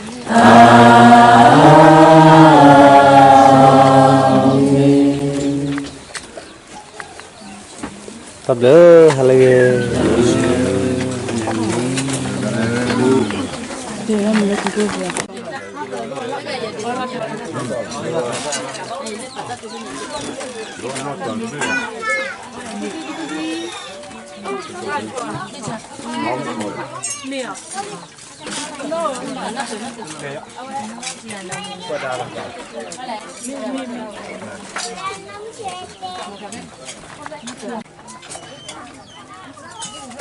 ဂ့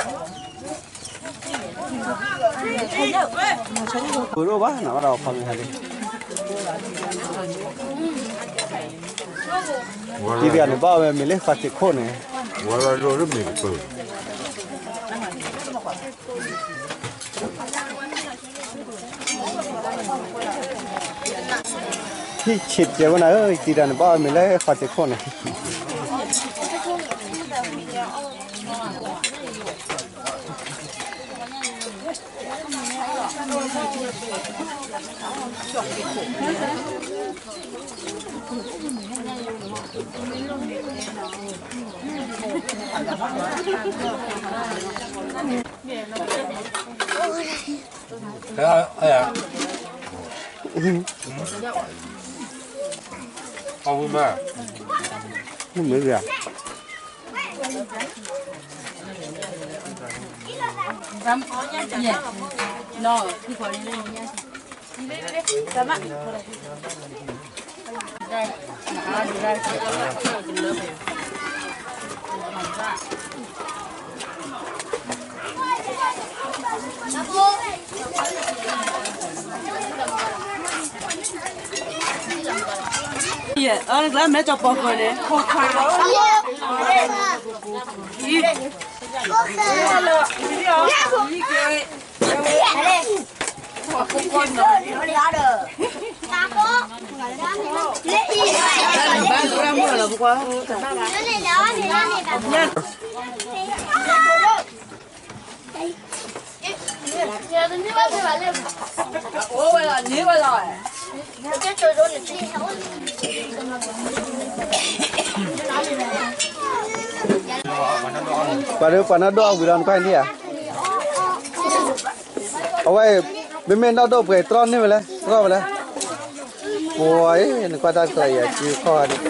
ၤ. ပဒိၣ်ဘၣ်နၤဘၣ်ဒီးဖီမ့ၢ်ဟဲလံ, တံၤတဂၤန့ၣ်ဘၣ်ဝဲမ့ၢ်လၢဃီစ့ၢ်ခိၣ်န့ၣ်, ဝဲဒၣ်ဒိၣ်လၢမ့ၢ်ကပၢၢ် ဟံၣ်ဆံးပကဲဝဲနၤဧၢ, တံၤတဂၤန့ၣ်ဘၣ်ဝဲမ့ၢ်လၢဃီစ့ၢ်ခိၣ်န့ၣ်. မ့ၢ်ဂ့ၤ, ပှၤဒီးပှၤနီၢ်ဒိၣ်အဝံၤလီၤနကွၢ်ဒံဧါ, အဝဲ, မ့မ့ၢ်နီၢ်ဒိၣ်ပှဲၤတြီန့ၢ်ဝဲလဲၣ်, တြီဝဲလဲၣ်, ပှၤအံၤ နကွၢ်တၢ်တကျါအံၤ အစုခီၣ်ဂၤန့ၣ်,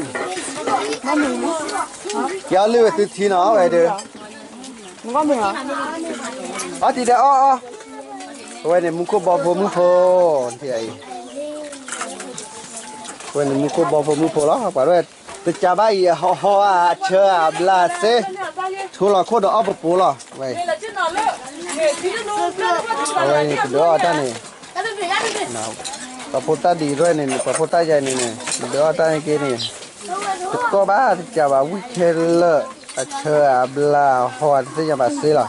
ယအီလုၢ်ဝဲသုထံနီၤ အဝဲဒီး အီၣ်တံၤဒဲးအီၣ်အီၣ်, အဝဲန့ၣ်မူခိၣ်ဘီဖိမုၣ်ဖိ, အံၤ, အဝဲန့ၣ်မူခိၣ်ဘီဖိမုၣ်ဖိလီၤ, ပှၤဒိၣ်ဝဲ, တကးဘၣ်အံၤ အဟီဟီဧါ အဆၢဧါ အဘျါအစ့, ထူလီၤခိၣ်ဒီးအီၣ်ပပူၤလီၤ, ဝဲ, အဝဲန့ၣ် ပဒုးအီၣ်တၢ်န့ၣ် ပှၤဖိသၣ်ဒ်အံၤဒ်န့ၣ်န့ၣ် ပှၤဖိသၣ်ယါန့ၣ်န့ၣ် ပဒုးအီၣ်တၢ်န့ၣ်က့ၤန့ၣ်, တကီၢ်ဘၣ်တကးဘၣ် ဝံၣ်ခဲလၢာ်, အဆၢအဘျါအဟီတသ့ၣ်ညါဘၣ်စ့လီၤ.